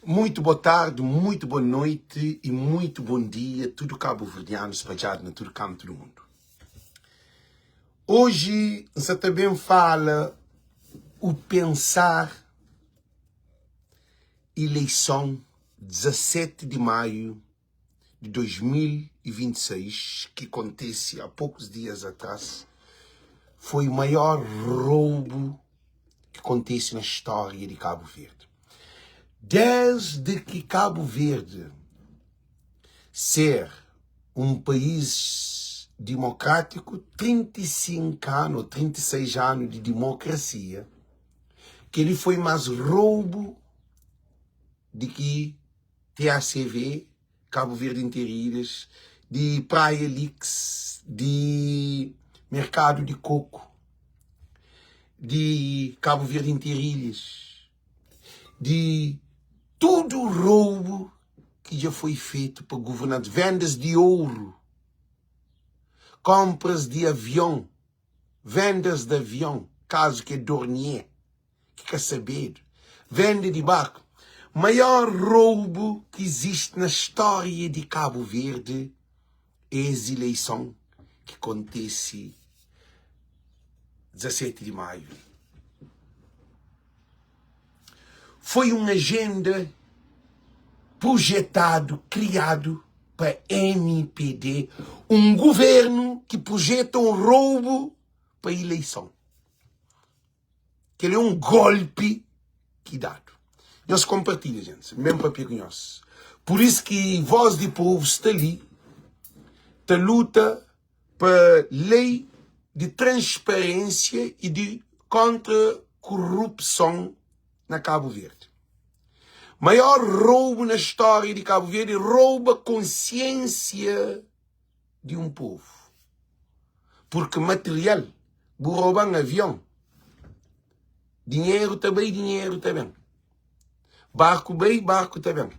Muito boa tarde, muito boa noite e muito bom dia tudo cabo-verdiano spadjadu na tudo canto do mundo. Hoje N sa ta ben fala o pensar eleição 17 de maio de 2026 ki kontese há poucos dias atrás foi o maior roubo ki kontese na história de Cabo Verde. Desde ki Cabo Verde ser um país democrático, 35 ano ou 36 ano de democracia, kel-li foi más roubo di ki TACV, Cabo Verde Interilhas, di Praia Leaks, di Mercado di Coco, di Cabo Verde Interilhas, di tudu roubo ki dja foi fetu pa governantes, vendas di ouro, compras di avion, vendas di avion, caso ki é Dornier. ki ka sabedu, venda di barku, maior roubu ki izisti na stória di Kabu Verdi é es ileison ki kontese 17 di maiu li. Foi un ajenda projetadu, kriadu pa mpd, un guvernu ki projeta un roubu pa ileison. Kel é un golpi ki dadu. Nhos konpartilha, gentis. N ben papia ku nhos. Pur isu ki Voz di Povu sta li ta luta pa lei di transparensia i di kontra kurupson na Kabu Verdi. Maior roubu na stória di Kabu Verdi rouba konsiensia di un povu. Purki material, bu roba-m avion, dinheru ta bai, dinheru ta ben. Barku bai, barku ta ben.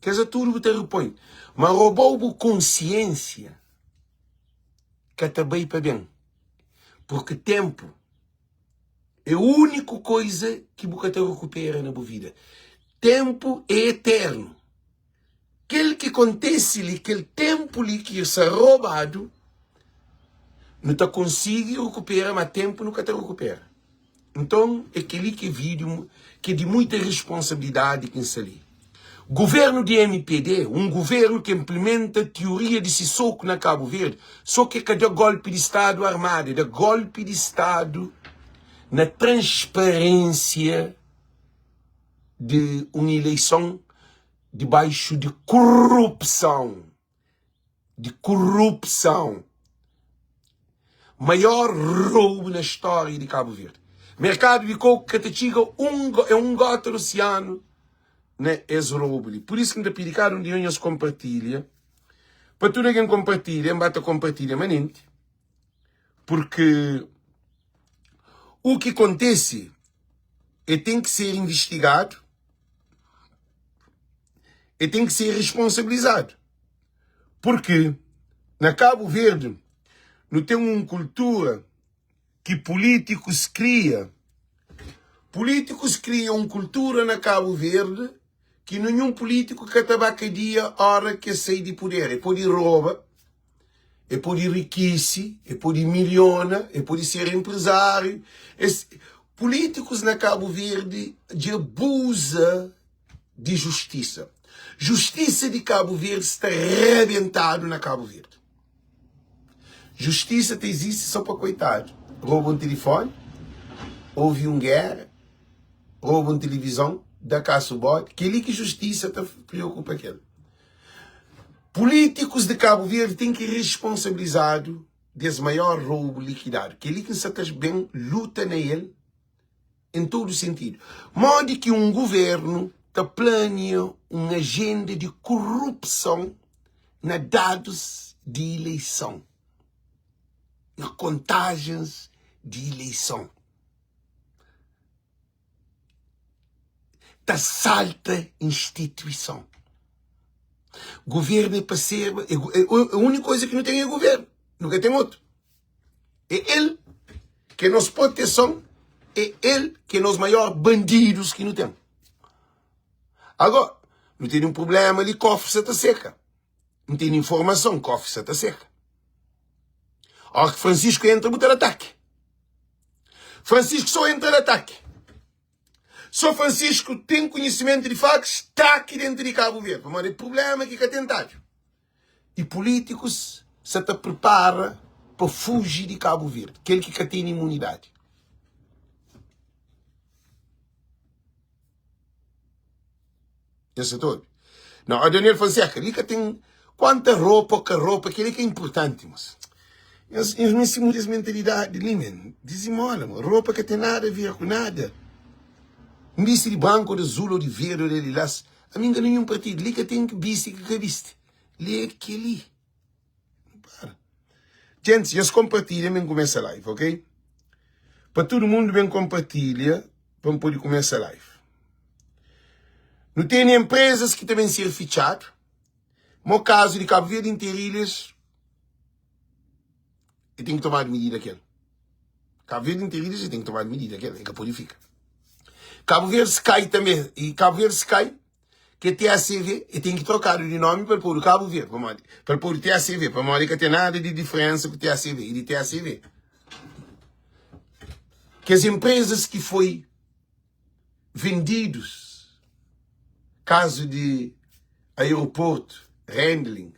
Kes a tudu bu ta repõe. Ma roba-u bu konsiensia ka ta bai pa ben. Purki tenpu é úniku koiza ki bu ka ta rekupera na bu vida. Tenpu é eternu. Kel ki kontese li, kel tenpu li ki sa robadu, nu ta konsigi rukupera, ma tenpu nu ka ta rukupera. Nton, é kel-li ki é vídiu ki é di muita responsabilidadi ki N sta li. Guvernu di mpd, un guvernu ki inplimenta tioria di Sissoco na Kabu Verdi, so ki é ka da golpi di stadu armadu, é da golpi di stadu na transparensia di un ileison dibaixu di kurupson, di kurupson, maior roubu na stória di Kabu Verdi. Merkadu di koku ka ta txiga un, é un gota di osianu na es roubu li. Pur isu ki N ta pidi kada un di nhos konpartilha, pa tudu algen konpartilha, N ba ta konpartilha manenti, purki u ki kontese e ten ki ser investigadu, e ten ki ser responsabilizadu. Purki na Kabu Verdi nu ten un kultura ki pulítikus kria, pulítikus kria un kultura na Kabu Verdi ki ninhun pulítiku ka ta ba kadia ora ki es sai di puder. E pode roba, e pode rikise, e pode miliona, e pode ser enprezáriu. Es pulítikus na Kabu Verdi dja abuza di justisa. Justisa di Kabu Verdi sta rabentadu na Kabu Verdi. Justisa ta izisti so pa koitadu. Roba un tilifoni, ovi un géra, roba un tilivizon, da kasu bodi. Kel-li ki justisa ta priokupa kel. Pulítikus di Kabu Verdi ten ki responsabilizadu des maior roubu likidadu. Kel-li ki N sa ta ben luta na el en tudu sentidu. Modi ki un guvernu ta plania un ajenda di kurupson na dadus di ileison, na kontajens di ileison? Ta salta instituison. Guvernu é pa ser, é, é, úniku koza ki nu ten é guvernu, nu ka ten otu. É el ki é nos proteson, é el ki é nos maior bandidus ki nu ten. Agora. Nu tene un prubléma li, kofri sa ta seka. N tene informason, kofri sa ta seka. Óra ki Francisco entra, bu ta da ataki. Francisco sô entra da ataki. Sô Francisco ten konhisimentu di fax, taki dentu di Kabu Verdi. Pamodi é prubléma ki ka ten tadju. I pulítikus sa ta pripara pa fuji di Kabu Verdi, kel ki ka tene imunidadi. Nhos sa ta obi? Na ó Daniel Fonseca, li ka ten kuanta ropa ô ka ropa, kel-li ka inpurtanti, mos. Nhos, nhos meste muda es mentalidadi li, men. Dizimola, mo. Ropa ka ten nada a ver ku nada. N bisti di branku ô di azul ô di verdi ô di lilás, ami N ka ninhun partidu. Li ka ten ki bisti ki ka bisti. Li é kel-li. Para. Gentis, nhos konpartilha ben kumesa live, ok? Pa tudu mundu ben konpartilha pa N pode kumesa live. Nu tene enprezas ki ta ben ser fitxadu. Mo kazu di Kabu Verdi Interilhas, e ten ki tomadu midida kel. Kabu Verdi Interilhas e ten ki tomadu midida kel, e ka pode fika. Kabu Verdi Sky tanbe, e Kabu Verdi Sky Ke TACV e ten ki trokadu di nomi pa el podu Kabu Verdi pamodi pa el podu TACV pamodi ka ten nada di diferensa ku TACV e di TACV. Kes empresas ki foi vendidus kazu di aeroportu, handling,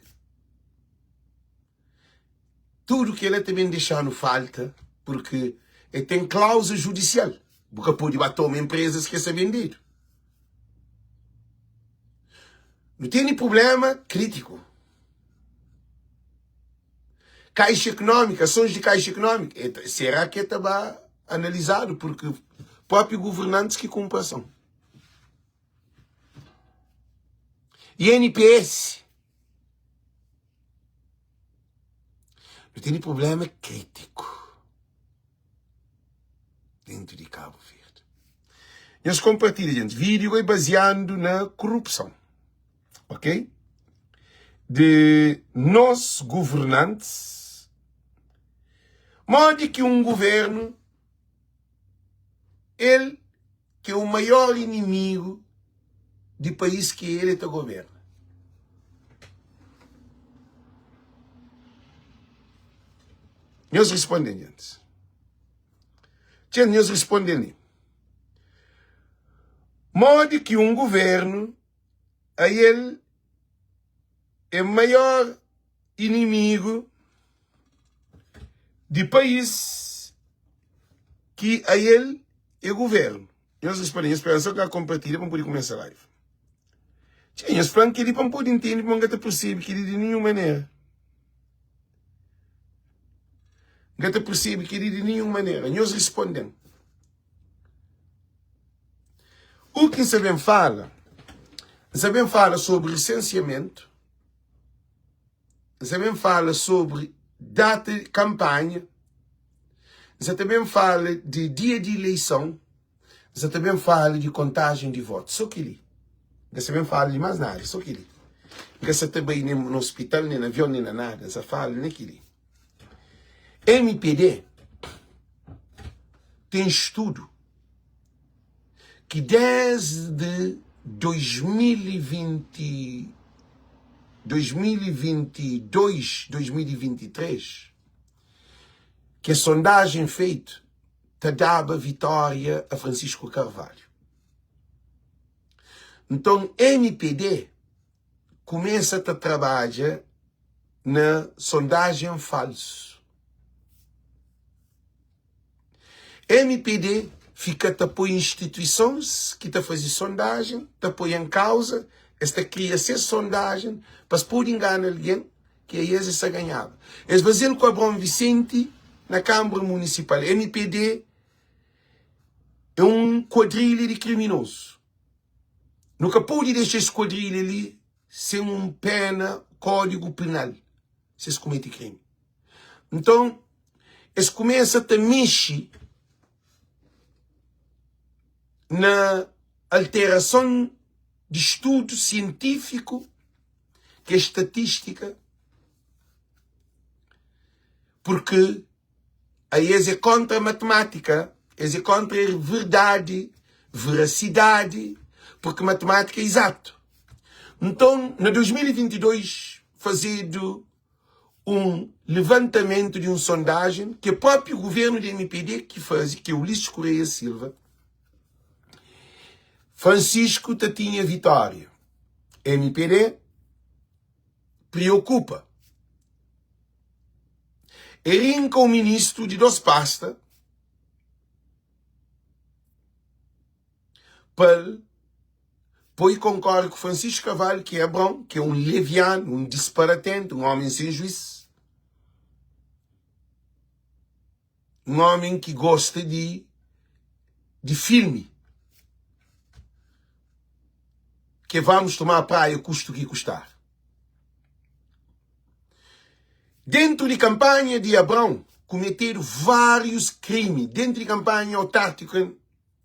tudu kela ta ben dexanu falta porque e ten klauza judisial. Bu ka pode ba toma empresas ki sa vendidu. Nu tene problema kritiku. Kaixa ekonómika, asons di kaixa ekonómika, e sera ke ta ba analizadu porque propi governantis ki kunpra ason. INPS Nu tene problema kritiku dentu di Kabu Verdi. Nhos konpartilha, gente. Vídeo é baseando na korupson, ok? De nos governantes. Modi ki un governo el ki é o maior inimigu di país ki el ta governa. Nhos responde-m, gentis. Txen, nhos responde-m li. Modi ki un governu a el é maior inimigu di país ki a el é governu? Nhos responde, nhos spera so ka konpartilha pa N pode kumesa live. Txê, nhos fla-m kel-li pa N pode ntende, pamodi N ka ta persebe kel-li di ninhun manera. N ka ta persebe kel-li di ninhun manera. Nhos responde-m. U ki N sa ben fala, N sa ben fala sobri resensiamentu, N sa ben fala sobri data di kanpanha, N sa ta ben fala di dia di ileison, N sa ta ben fala di kontajen di votu. So kel-li. N ka sa ben fala di más nada, so kel-li. N ka sa ta bai nen na ospital, nen na avion, nen na nada. N sa fala na kel-li. Mpd ten studu ki desdi 2020, 2022, 2023, kes sondajen feitu ta daba vitória a Francisco Carvalho. Nton mpd kumesa ta trabadja na sondajen falsu. Mpd fika ta poi instituisons ki ta faze sondajen ta poi en kauza, es ta kria ses sondajen pa es pode ingana algen ki a es es ta ganhaba. Es faze-l ku Abraon Vicente na Kanbra Munisipal. Mpd é un kuadrilha di kriminozu. Nu ka pode dexa es kuadrilha li sen un pena kódigu penal si es kumete krimi. Nton, es kumesa ta mexe na alterason di studu sientífiku ki é statístika, purki a es é kontra matmátika, es é kontra verdadi, verasidadi, purki matmátika é izatu. Nton, na 2022, fazedu un levantamentu di un sondajen ki própi guvernu di MPD ki faze, ki é Ulisses Correia Silva, Francisco ta tinha vitória. MPD preokupa. E rinka un ministru di dos pasta pa-l poi konkore ku Francisco Carvalho, ki é Abrão, ki é un levianu, un disparatenti, un omi sen juís, un omi ki gosta di di filmi, ki é vamos tomar praia custe o que custar. Dentu di kanpanha di Abrão, kumetedu várius krimi dentu di kanpanha autártika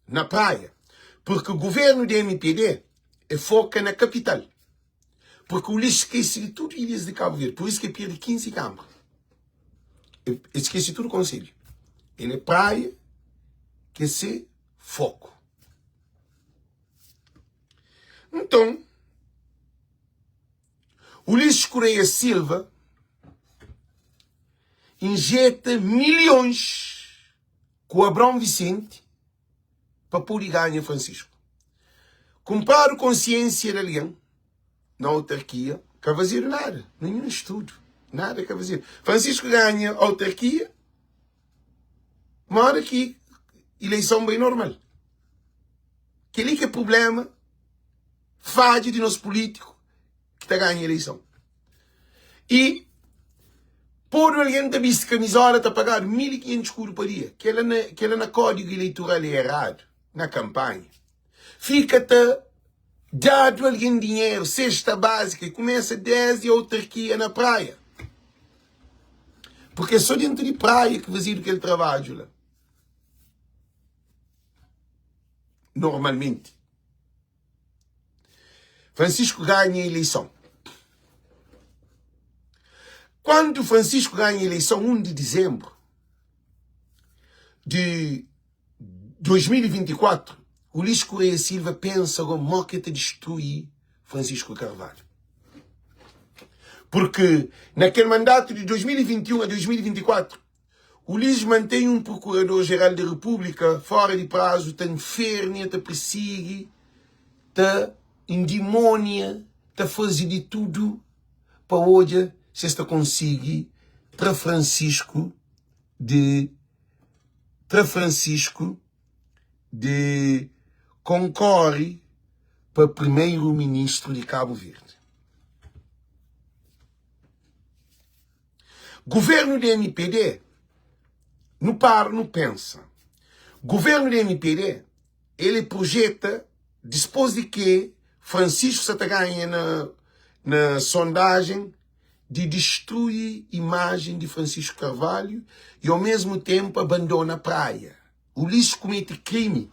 na Praia, purki guvernu di mpd e foka na kapital, purki Ulisses skese di tudu ilhas di Kabu Verdi, pur isu ki e pirdi 15 kanbra, e skese tudu konselhu, el e Praia ki e se foku. Nton, Ulisses Correia Silva injeta milhões ku Abraão Vicente pa pode ganha Francisco. Kunpradu konsiênsia di algen na autarkia, ka fazedu nada, ninhun studu, nada ka fazedu. Francisco ganha autarkia, moda ki ileison bai normal. Kel-li ki é prubléma, fadja di nos pulítiku ki ta ganha ileison. I podu algen ta bisti kamizola ta pagadu 1500 skudu pa dia. Kela na, kela na kódigu ileitural é eradu, na kanpanha. Fika ta dadu algen dinheru, sesta bázika, i kumesa desdi autarkia na Praia. Purke é so dentu di Praia ki fazedu kel trabadju la. Normalmenti. Francisco ganha eleição. Quando Francisco ganha eleição, 1 de dezembro de 2024, Ulisses Correia Silva pensa agora mo que te destruir Francisco Carvalho. Porque naquele mandato de 2021 a 2024, Ulisses mantém um procurador-geral da República fora de prazo, ta infernia, ta persigue, ta endimonia, ta faze di tudu pa odja se es ta konsigi tra Francisco de tra Francisco de konkore pa primeiro-ministro de Cabo Verde. Governo di mpd, nu para nu pensa, governo di mpd ele projeta dispos di ki Francisco sa ta ganha na na sondagem di distrui imagem di Francisco Carvalho e ao mesmo tempo abandona praia. Ulisses kumete krimi,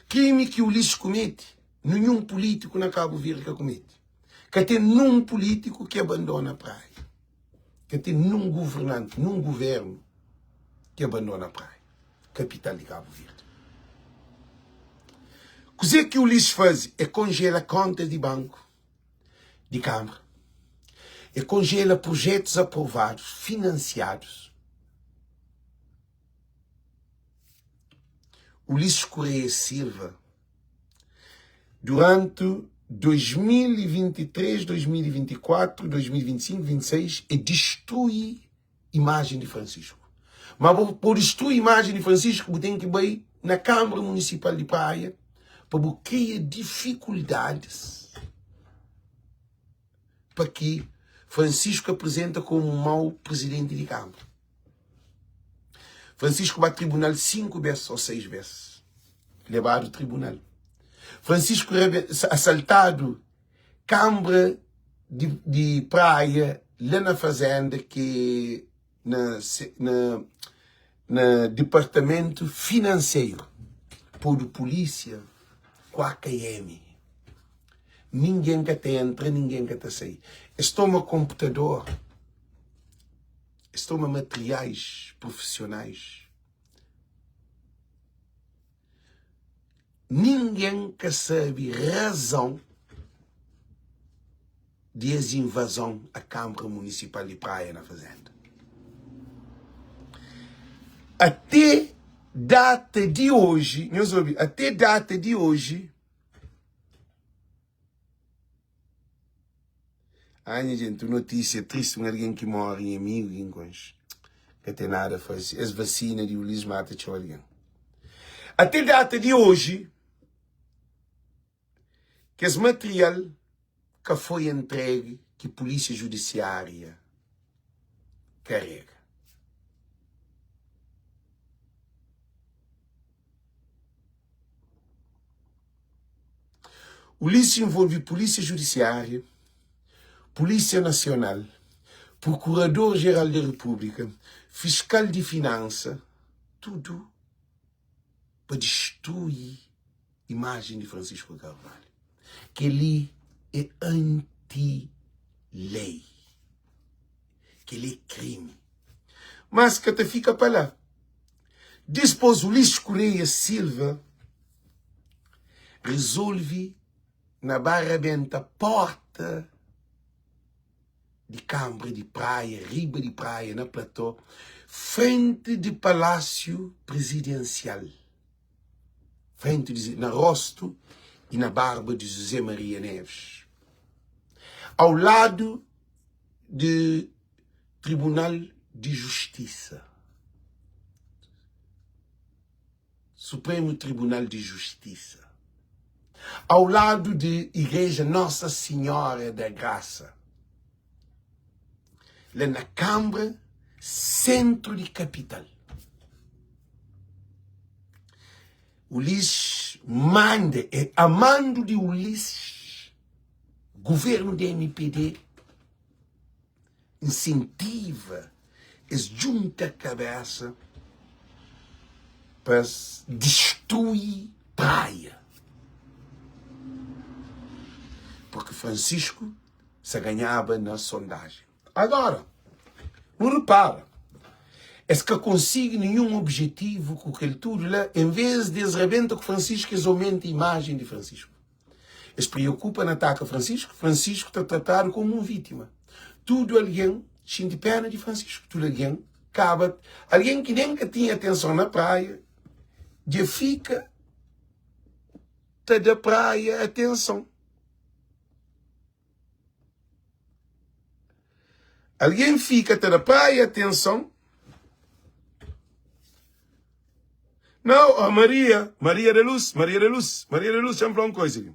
krimi ki Ulisses kumete ninhun politico na Cabo Verde ka kumete. Ka ten nun politico ki abandona praia. Ka ten nun governanti, nun governu ki abandona Praia, kapital di Kabu Verdi. Kuzê ki Ulisses faze? E konjela kontas di banku di Kamara, e konjela projetus aprovadus, finansiadus. Ulisses Correia Silva Duranti 2023, 2024, 2025, 26 e distrui imajen di Francisco. Ma bu pa distrui imajen di Francisco bu ten ki bai na Kamara Munisipal di Praia pa bu kria difikuldadis pa ki Francisco apresenta komu mau presidenti di Kamara. Francisco ba tribunal 5 bes ou 6 bes. Lebadu tribunal. Francisco assaltadu kambra di, di praia la na fazenda ki na, na, na departamento financeiro. Podu polícia ku AKM. Ninguém ka ta entra, ninguém ka ta sai. Es toma computador. Es toma materiais profissionais. Ninguém ka sabe razão. Di es invazon a Kanbra Munisipal di Praia na Fazenda. Ate data di oji, nhos obi, ate data di oji, Ai nha gente, un notísia triste, un algen ki móre, nha amigu ki N konxe, ka ten nada faze, es vasina di Ulis mata txeu algen. Ate data di oji, Kes material ka foi entregue ki Polícia Judiciária karega. Ulisses envolve Polícia Judiciária, Polícia Nacional, Procurador Geral da República, Fiscal di Finança, tudu pa distrui imajen di Francisco Carvalho. Kel-li é anti-lei. Kel-li é krimi. Mas ka ta fika pa la. Dispôs, Ulisses Correia Silva rezolve na ba rabenta porta di kanbra di Praia, riba di Praia, na platô, frenti di Palásiu Prizidensial, frenti di, na rostu y na barba di José Maria Neves, au ladu di Tribunal di Justisa, Supremu Tribunal di Justisa, au ladu di Igreja Nossa Senhora da Graça, la na Kanbra, sentru di kapital. Ulisses manda, é a mando di Ulisses, guvernu di MPD insentiva es djunta kabesa pa es distrui Praia. Porque Francisco sa ganhaba na sondagem. Agora, nu repara, es ka konsigi ninhun objetivu ku kel tudu la, en vez di es rabenta ku Francisco, es aumenta imajen di Francisco. Es preokupa na ataka Francisco, Francisco ta tratadu komu un vítima. Tudu algen xinti pena di Francisco, tudu algen kaba, algen ki nen ka tinha atenson na praia, dja fika ta da praia atenson. Algen fika ta da praia atenson. Não, oh Maria, Maria da Luz, Maria da Luz, Maria da Luz, deixa-me falar uma coisa aqui.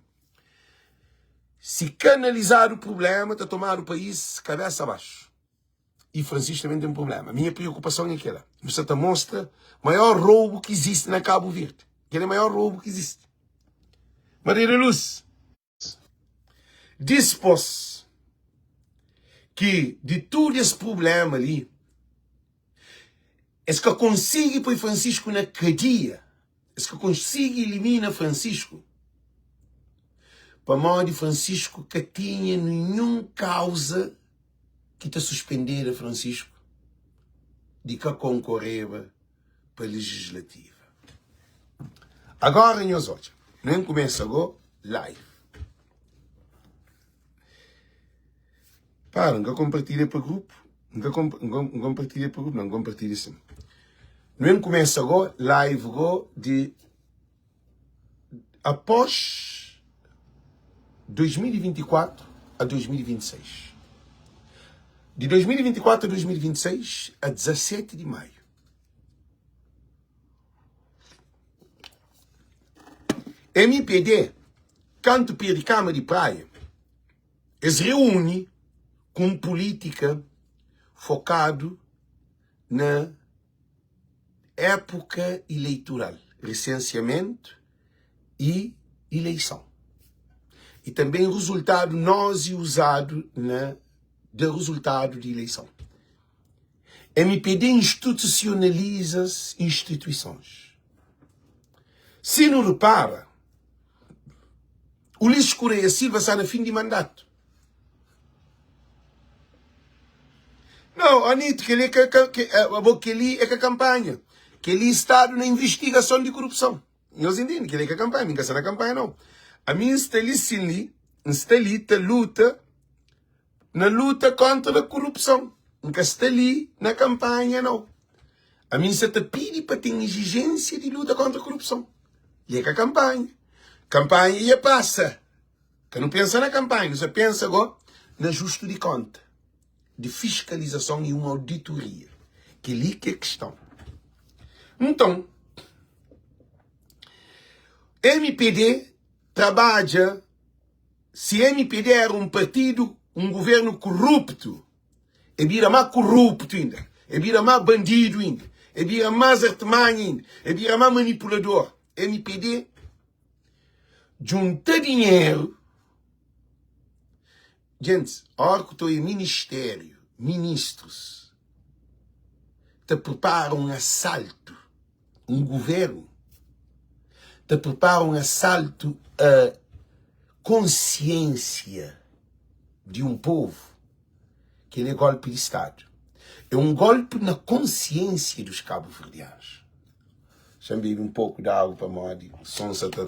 Se canalizado o problema, tá tomado o país cabeça abaixo. E Francisco também tem um problema. Minha preocupação é aquela. Você tá mostra maior roubo que existe na Cabo Verde. Aquele é o maior roubo que existe. Maria da Luz. Dispôs ki di tudu es prubléma li, es ka konsigi poi Francisco na kadia, es ka konsigi ilimina Francisco, pamodi Francisco ka tinha ninhun kauza ki ta suspendeda Francisco di ka konkoreba pa legislativa. Agora nhos odja, nu ben kumesa go live. Para, nka kompartilha pa grupo, nka kompartilha pa grupo, não, kompartilha sim. Nu ben kumesa go live go di após 2024 a 2026. Di 2024 a 2026 a 17 di maio. MPD, kantu perde Kama di Praia, es reúne ku un pulítika fokadu na épuka ileitural, resensiamentu i ileison. I tanben rezultadu nos i uzadu na da rezultadu di ileison. Mpd institusionaliza instituisons. Si nu repara, Ulisses Correia Silva sta na fin di mandatu. Nau, Anito, kel-li é ka, ke, abo kel-li é ka kanpanha. Kel-li stadu na investigason di korupson. Nhos intende? Kel-li é ka kanpanha. Mi N ka sta na kanpanha, nau. Ami N sta li sin li, N sta li ta luta. Na luta kontra da korupson. N ka sta li na kanpanha nau. Ami N sa ta pidi pa ten izijensia di luta kontra korupson. Li é ka kanpanha. Kanpanha dja pasa. Ka nu pensa na kanpanha, nu sa pensa go na justu di konta, di fiskalizason i un auditoria. Kel-li ki é kiston. Nton, mpd trabadja, si mpd era un partidu, un guvernu kuruptu, e bira má kuruptu inda, e bira má bandidu inda, e bira más artimanha inda, e bira má manipulador. Mpd djunta dinheru. Gentis, óra ku ta oia ministériu, ministrus ta pripara un asaltu, un guvernu ta pripara un asaltu a konsiensia di un povu, kel-li é golpi di Stadu. É un golpi na konsiensia dos kabuverdianus. Xa-m bebe un poku di agu pamodi son sa ta.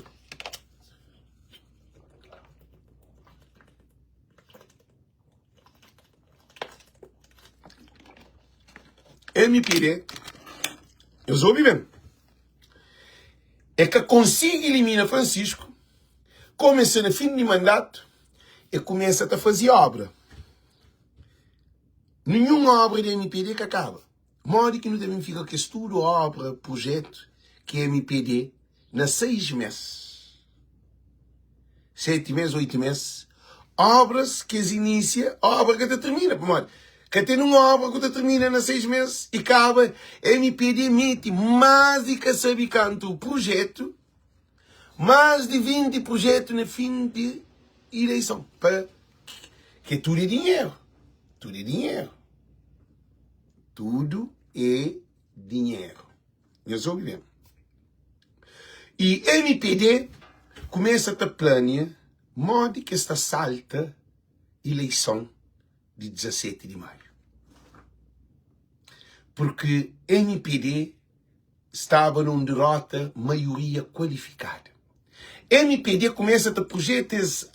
MPD, nhos obi ben, e ka konsigi ilimina Francisco, kumesa na fin di mandatu, e kumesa ta faze obra. Ninhun obra di MPD ka kaba. Modi ki nu ta ben fika ku es tudu obra, prujetu ki MPD na 6 mes, 7 mes, 8 mes, obras ki es inisia, obra ka ta tirmina, pamodi ka ten un obra ku ta tirmina na 6 mes i kaba. MPD meti mas di ka sabi kantu prujetu, mas di 20 prujetu na fin di ileison, pa ke tudu é dinheru, tudu é dinheru. Tudu é dinheru. Nhos obi ben. I mpd kumesa ta plania modi ki es ta salta ileison di 17 di maiu. Purki mpd staba na un derota maioria kualifikada. Mpd kumesa ta projeta es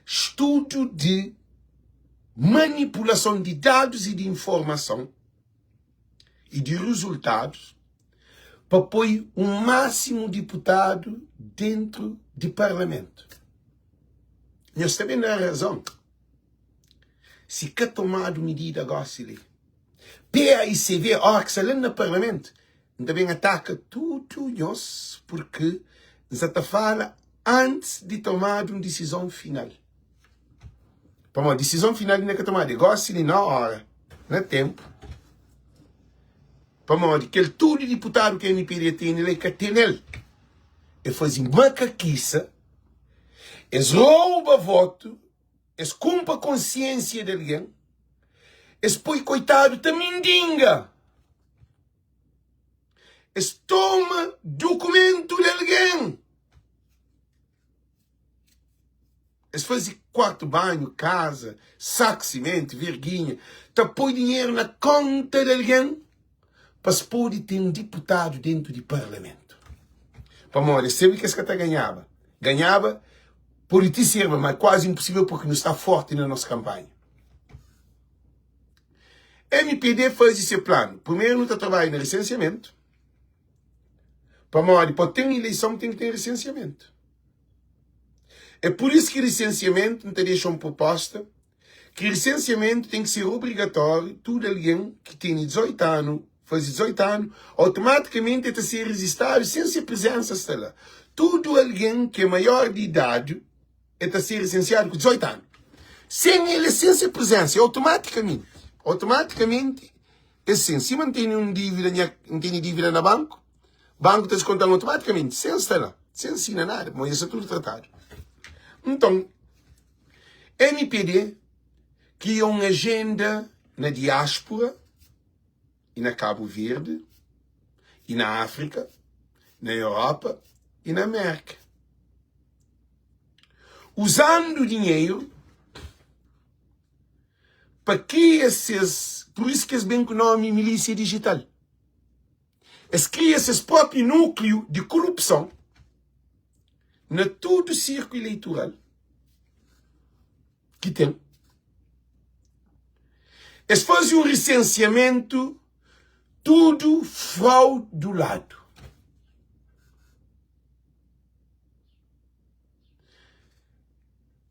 studu di manipulason di dadus i di informason i di rezultadus pa poi un másimu diputadu dentru di parlamentu. Nhos ta ben da razon si ka tomadu midida gosi li. PAICV, ora ki sta la na parlamentu, N ta ben ataka tudu nhos purki N sa ta fala antis di tomadu un disizon final. Pamodi disizon final inda ka tomadu, é gosi li na ora, na tenpu. Pamodi kel tudu diputadu ki MPD tene la e ka tene-l. E faze makakisa, es rouba votu, es kunpra konsiensia di algen, es poi koitadu ta mindinga. Es toma dukumentu di algen. Es faze kuartu banhu, kaza, saku simentu, verginha, ta poi dinheru na konta di algen pa es pode ten diputadu dentu di parlamentu. Pamodi es sabe ki es ka ta ganhaba. Ganhaba pode ti serba, ma é kuazi inposível purki nu sta forti na nos kanpanha. Mpd faze se planu. Primeru nu ta trabadja na risensiamentu, pamodi pa ten ileison ten ki ten risensiamentu. É pur isu ki risensiamentu, N ta dexa un proposta, ki risensiamentu ten ki ser obrigatóriu, tudu algen ki tene 18 anu, faze 18 anu, automatikamenti el ta ser rijistadu sen se prizensa sta la. Tudu algen ki é maior di idadi, el ta ser lisensiadu ku 18 anu. Sen el é sen se prezensa, é automatikamenti. Automatikamenti é sen. Sima N tene un dívida, nha, N tene dívida na banku, banku ta deskonta-m automatikamenti, sen sta la, sen sina nada, pamodi dja sta tudu tratadu. Nton, mpd kria un ajenda na diáspora i na Kabu Verdi, i na Áfrika, na Europa i na Amérika. Uzandu dinheru pa kria ses, pur isu ki es ben ku nomi milísia dijital. Es kria ses propi núkliu di korupson na tudu sirku ileitural ki ten. Es faze un risensiamentu tudu frauduladu.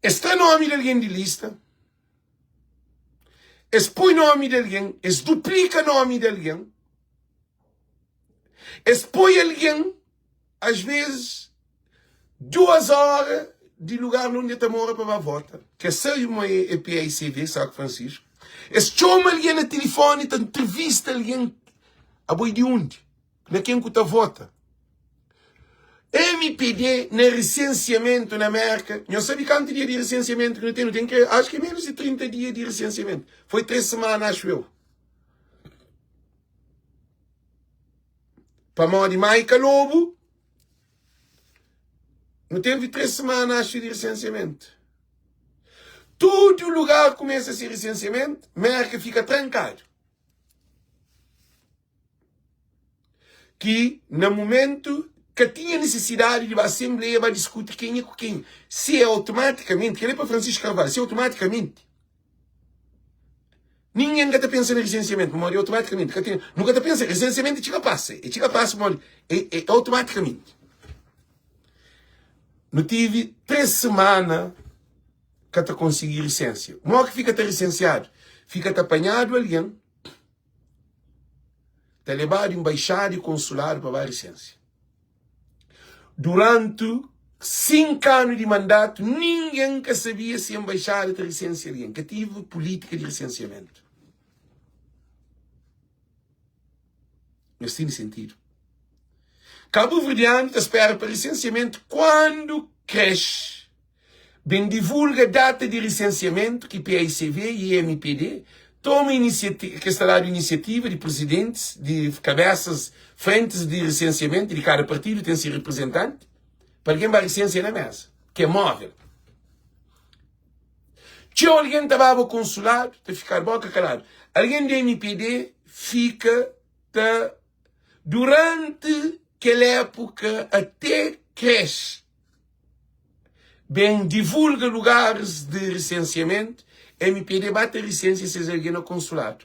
Es tra nomi di algen di lista, es poi nomi di algen, es duplika nomi di algen, es poi algen, as vezes, duas ora di lugar na undi el ta mora pa ba vota. Kes sabe ma é PAICV, Saco Francisco. Es txoma algen na tilifoni ta ntrivista algen, abo é di undi? Na ken ku ta vota? MPD na risensiamentu na Merka, nhos sabe kantu dia di risensiamentu ki nu ten? Nu ten ke, acho ki é menos di 30 dia di risensiamentu. Foi 3 semana, acho eu. Pamodi Maica Lobo, nu tevi 3 semana, acho, di risensiamentu. Tudu lugar kumesa se risensiamentu, Merka fika trankadu. Ki na mumentu ka tinha nisisidadi di ba asenbleia ba diskuti kenha ku kenha. Si é automatikamenti, kel-li é pa Francisco Carvalho, si é automatikamenti, ningen ka ta pensa na risensiamentu, pamodi automatikamenti ka ten, nu ka ta pensa, risensiamentu é txiga pasa, é txiga pasa pamodi é automatikamenti. Nu tivi 3 semana ka ta konsigi risensia. Modi ki fika ta risensiadu? Fika ta panhadu algen. ta lebadu enbaixadu i konsuladu pa ba risensia. Duranti 5 anu di mandatu, ningen ka sabia si enbaixada ta risensia algen. Ka tive pulítika di risensiamentu. Nhos tene sentidu? Kabuverdianu ta spera pa risensiamentu kuandu krexe. Ben divulga data di risensiamentu ki paicv i mpd toma inisiativa, ki es ta dadu inisiativa di prizidentis di kabesas frentis di risensiamentu di kada partidu ten si riprizentanti pa algen ba risensia na mesa ki é móvel. Txeu algen ta baba konsuladu ta fikadu boka kaladu. Algen di mpd fika ta duranti kel épuka ate krexe. Ben divulga lugaris di risensiamentu, MPD ba ta risensia ses algen na konsuladu.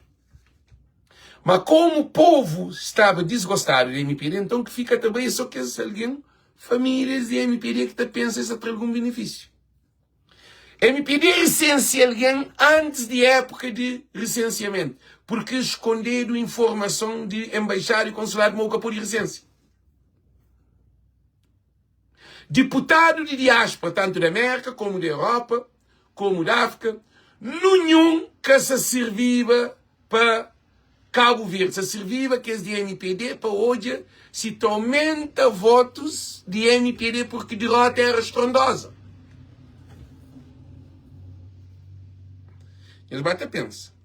Ma komu povu staba disgostadu di MPD, nton ki fika ta bai é so kes algen, familias di MPD ki ta pensa es ta tra algun benefisiu. MPD risensia algen antis di épuka di risensiamentu, purki skondedu informason di enbaixadu i konsuladu ma bu ka pode risensia. Diputadu di diáspora, tantu di Amérika, komu di Europa, komu di Áfrika, nunhun ka sa sirbiba pa Kabu Verdi, sa sirbiba kes di mpd pa odja si ta aumenta votus di mpd purki dirota era strondoza. Nhos ba ta pensa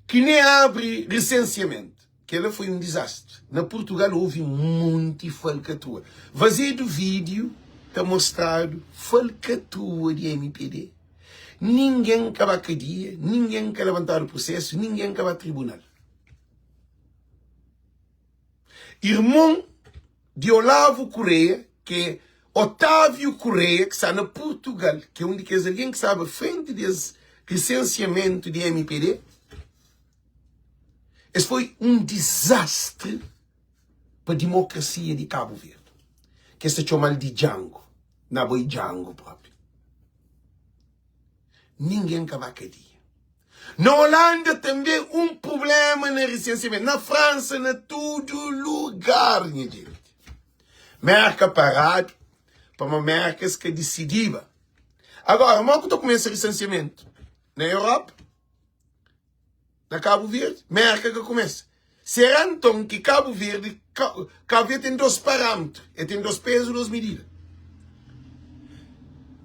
ki ne abri risensiamentu. Kela foi um dizastre. Na Portugal houve munti falkatrua. Vazedu video ta mostradu falkatrua di mpd. Ninguém ka ba kadia, ninguém ka labantadu prosesu, ninguém ka ba tribunal. Irmon di Olavo Correia, ki é Otávio Correia, ki sta na Portugal, ki é um di kes algen ki staba frenti di es lisensiamentu di mpd, Es foi un dizastri pa dimokrasia di Kabu Verdi, ki es ta txoma-l di Django. Na bo é Django propi. Ningen ka ba kadia. Na Holanda tanbe un prublema na risensiamentu, na Fransa, na tudu lugar, nha jenti. Merka paradu, pamo Merka es ka disidiba. Agora, mo ku ta kumesa risensiamentu? Na Europa? Na Kabu Verdi, Merka ka kumesa. Será nton ki Kabu Verdi, Kabu Verdi ten dos parâmetru, el ten dos pezu, dos midida.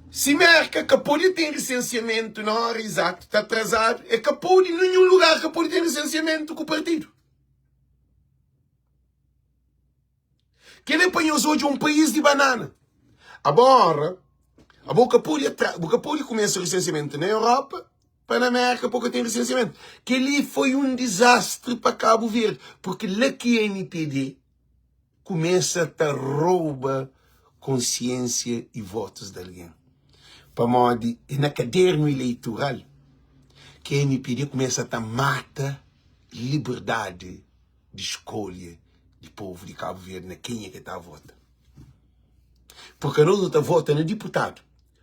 Si Merka ka pode ten risensiamentu na óra izatu, ta atrazadu, el ka pode, ninhun lugar ka pode ten risensiamentu ku partidu. Kel-li é pa nhos odja un país di banana. Agora, abo ka pode atra, bu ka pode kumesa risensiamentu na Europa, pa na Merka pa bu ka ten risensiamentu. Kel-li foi un dizastri pa Kabu Verdi, porque la ki MPD kumesa ta rouba konsiensia i votus di algen. Pamodi é na kadernu ileitural. Ki mpd kumesa ta mata liberdadi di skolha di povu di Kabu Verdi na kenha ki ta vota. Purka nos nu ta vota na diputadu.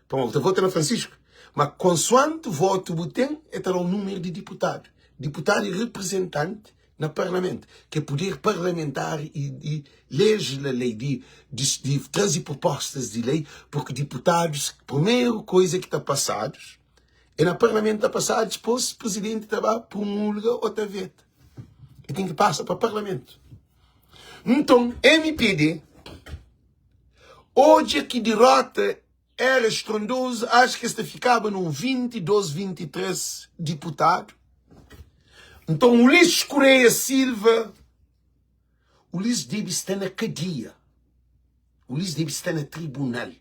Pamodi bu ta vota na Francisco, ma konsuanti votu bu ten, e ta da-u numeru di diputadu. Diputadu e reprezentanti na parlamentu, ki é puder parlamentar i di legisla lei, di di traze propostas di lei, purki diputadus, primeru koiza ki ta pasadus é na parlamentu ta pasadu, dipôs prizidenti ta ba promulga ô ta veta. E ten ki pasa pa parlamentu. Nton, mpd odja ki dirota éra estrondozu, acho ki es ta fikaba na un 22, 23 diputadu. Nton, Ulisses Correia Silva, Ulisses debe sta na kadia, Ulisses debe sta na tribunal,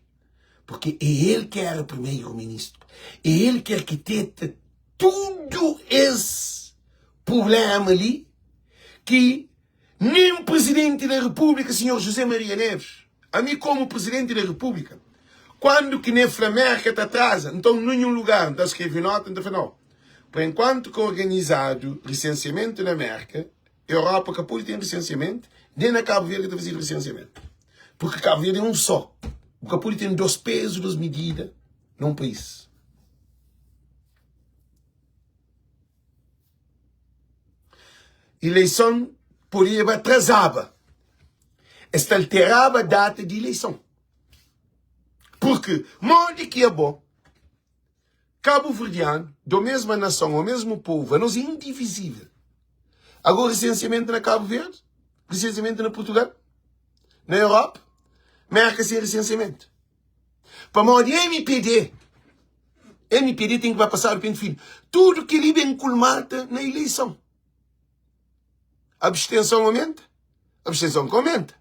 porque é el ki éra primeiro-ministro, é el ki arkiteta tudu es prublema li ki Nen Presidenti da Repúblika, Sinhor José Maria Neves, ami komu Presidenti da Repúblika, kuandu ki ne fla Merka ta atraza, nton ninhun lugar N ta skreve nota, N ta fla nau, pa enkuantu ka organizadu risensiamentu na Merka, Europa ka pode ten risensiamentu, nen na Kabu Verdi ka ta fazedu risensiamentu, purki Kabu Verdi é un só, bu ka pode ten dos pezu, dos midida na un país. Ileison podeba atrazaba. Es ta alteraba data di ileison. Purki modi ki abo, kabuverdianu, do mesma nason o mesmu povu, anos é indivizível. Agora resensiamentu na Kabu Verdi, resensiamentu na Purtugal, na Europa, Merka sen resensiamentu. Pamodi mpd, mpd ten ki ba pasadu penti finu. Tudu kel-li ben kulmata na ileison. Abstenson aumenta? Abstenson ka aumenta.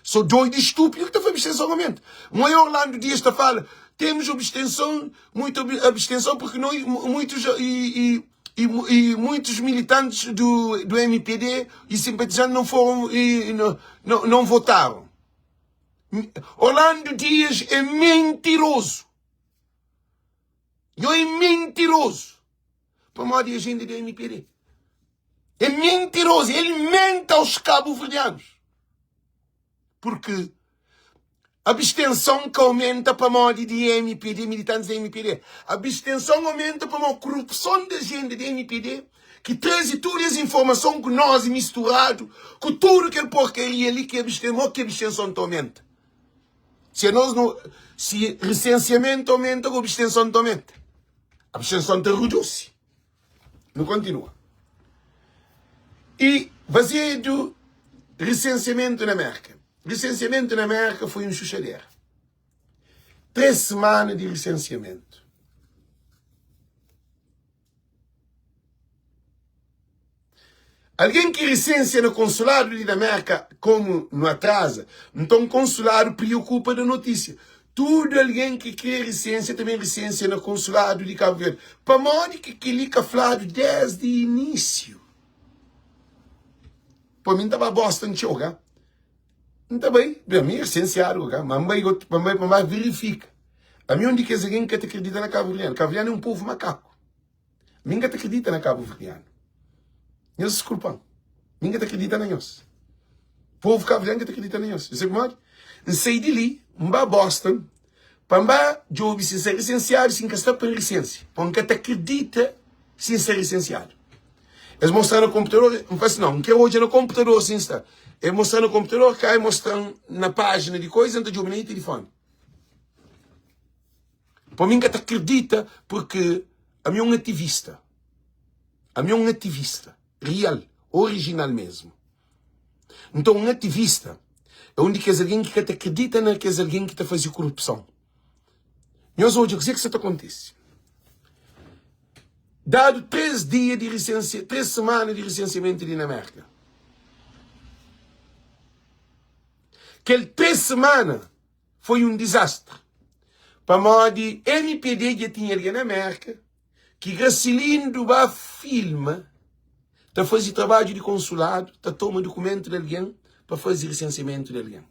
So doidu i stúpidu ki ta fla abstenson aumenta. Moi Orlando Dias ta fala, temos abstenson, muito abstenson porque nós, muitos e, e, e, e muitos militantes do, do MPD e simpatizantes não foram e, não, não, não votaram. Orlando Dias é mentiroso. Nho é mentiroso. Pamodi agenda do MPD. É mentiroso. Ele mente aos cabo-verdianos. Porque abstenção que aumenta pamodi di MPD, militantes da MPD. Abstenção aumenta pamodi corrupção da agenda da MPD que traze tudo essa informação que nós misturado com tudo aquele porcaria ali que abstenção, que abstenção te aumenta. Se nós não, se recenseamento aumenta, a abstenção te aumenta. A abstenção te reduz. Não continua. E baseado recenseamento na América. Recenseamento na América foi um chuchadeira. Três semanas de recenseamento. Algen ki risensia na konsuladu di na Merka komu nu atraza, nton konsuladu priokupa da notisia. Tudu algen ki kre risensia ta ben risensia na konsuladu di Kabu Verdi. Pamodi ki keli ka fladu desdi inisiu? Pa mi N ta ba Boston txeu ka? N ta bai, ben mi risensiadu ka, ma N bai pa N bai pa N bai verifika. Ami un di kes algen ki ka ta kridita na kabuverdianu. Kabuverdianu é un povu makaku. Mi N ka ta kridita na kabuverdianu. Nhos diskulpa-m. Mi N ka ta kridita na nhos. Povu kabuverdianu ka ta kridita na nhos. Nhos sabe pamodi? N sai di li, N ba Boston pa N ba djobe si N sta risensiadu, si N ka sta pa N risensia. Pamodi N ka ta kridita si N sta risensiadu. Es mostra-m na konputador, N fla si, nau, N kre odja na konputador si N sta. E mostra-m na konputador, ka e mostra-m na pájina di koiza, N ta djobe na nha tilifoni. Pa mi N ka ta kridita purki ami é un ativista. Ami é un ativista real, orijinal mesmu. Nton un ativista é un di kes algen ki ka ta kridita na kes algen ki ta faze korupson. Nhos odja kuzê ki sa ta kontise. Dadu 3 dia di risensia, 3 semana di risensiamentu li na Merka. Kel 3 semana foi un dizastri pamodi mpd dja tinha algen na Merka ki Gracilindo ba filma ta faze trabadju di konsuladu ta toma dukumentu di algen pa faze risensiamentu di algen.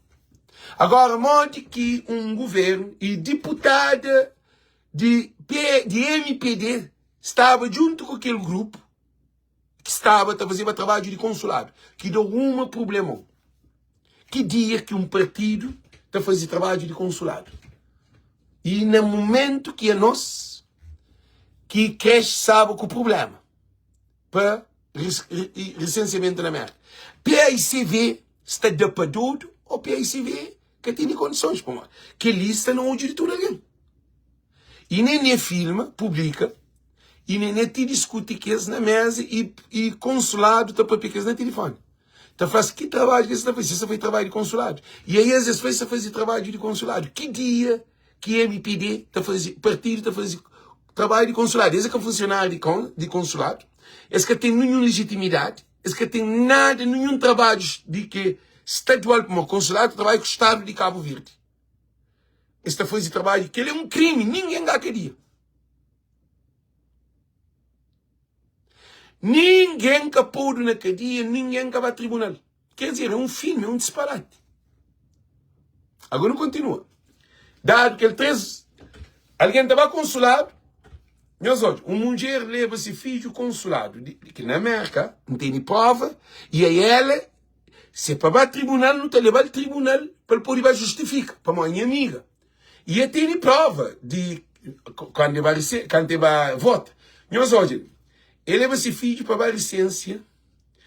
Agora modi ki un guvernu i diputada di, P, di mpd. staba djuntu ku kel grupu ki staba ta fazeba trabadju di konsuladu, ki da uma prublemon. Ki dia ki un partidu ta faze trabadju di konsuladu? I na mumentu ki anos ki krex staba ku prublema pa resensiamentu na Merka, PAICV sta da pa dodu o PAICV ka tene kondisons? Pamodi kel-li sta na odju di tudu algen. I Nené filma, publika, i Nené ti diskuti kes na mesa i, i konsuladu ta papia kes na tilifoni. Ta fla-s ki trabadju ki es ta faze, es ta faze trabadju di konsuladu. I aí es, es fla es ta faze trabadju di konsuladu. Ki dia ki MPD ta faze, partidu ta faze trabadju di konsuladu? Es é ka funsionáriu di, kon, di konsuladu, es ka ten ninhun legitimidadi, es ka ten nada, ninhun trabadju di ke stadual, pamodi konsuladu ta trabadja ku stadu di Kabu Verdi. Es ta faze trabadju. Kel é un krimi, ningen ga kadia. Ningen ka podu na kadia, ningen ka ba tribunal. Quer dizer, é un filme, é un disparate. Agora nu kontinua. Dadu kel 3, algen ta ba konsuladu, nhos odja, un mudjer leba se fidju konsuladu, di, ki na Merka, N tene prova, e a ela Se pa ba tribunal nu ta lebal tribunal pa el pode ba justifika pamodi nha amiga e el tene prova di kantu e ba kantu e ba vota nhos odja el leba se fidju pa ba lisensia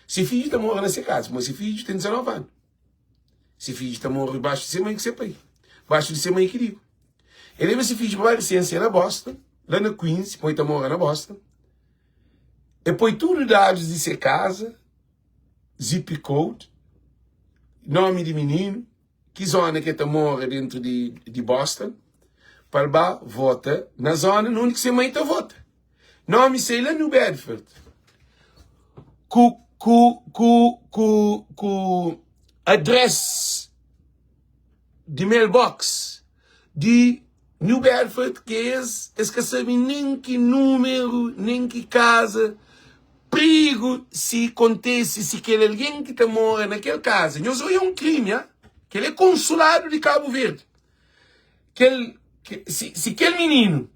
se fidju ta mora na se kaza ma se fidju ten 19 anu se fidju ta mora baxu di se mai ku se pai baxu di se mai ki digu el leba se fidju pa ba lisensia na Boston la na Queens poi ta mora na Boston e poi tudu dadus di se kaza zip code, nomi di mininu, ki zona ki el ta mora dentru di, di Boston, pa el ba vota na zona na undi ki se mai ta vota. Nomi sai la New Bedford. Ku, ku, ku, ku, ku adres di mailbox di New Bedford ki es es ka sabe nen ki númeru nen ki kaza prigu si kontese si kel algen ki ta mora na kel kaza nhos odja un krimi ha kel é konsuladu di Kabu Verdi kel si, si kel mininu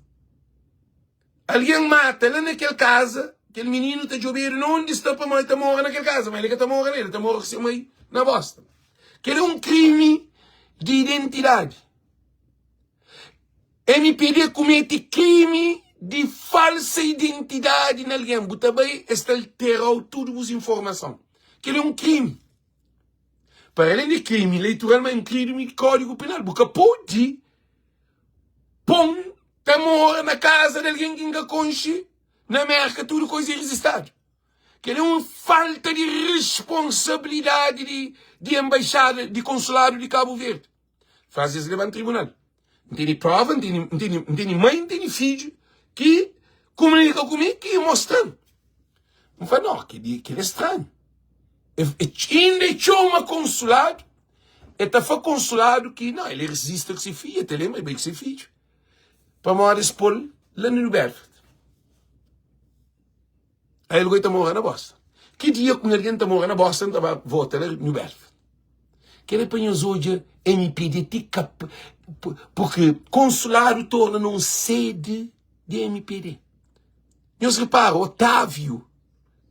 Algen mata la na kel kaza, kel mininu ta djobedu na undi sta pamodi el ta mora na kel kaza, ma el ka ta mora la, el ta mora ku se mai na Boston. Kel é un krimi di identidadi. MPD kumete krimi di falsa identidadi na algen. Bu ta bai, es ta altera-u tudu bus informason. Kel é un krimi. Para alén di krimi eleitoral, ma é un krimi di kódigu penal. Bu ka pode Pon ta mora na kaza di algen ki N ka konxe na Merka tudu koza é rizistadu. Kel é un falta di risponsabilidadi di di enbaixada di konsuladu di Kabu Verdi. Faz es leba-m tribunal. N tene prova, N tene N tene N tene mai, N tene fidju ki kumunika ku mi ki mostra-m. N fla, no, kel é stranhu. Inda e txoma konsuladu E ta fla konsuladu ki no, el é rezista ku se fidju, el ta lenbra, el bai ku se fidju. Pamodi es pô-l la na New Bedford. Aí el goi ta mora na Boston. Ki dia ku un algen ta mora na Boston ta ba vota la New Bedford? Kel-li pa nhos odja MPD ti kap... Porque konsuladu torna na un sede di MPD. Nhos repara, Otávio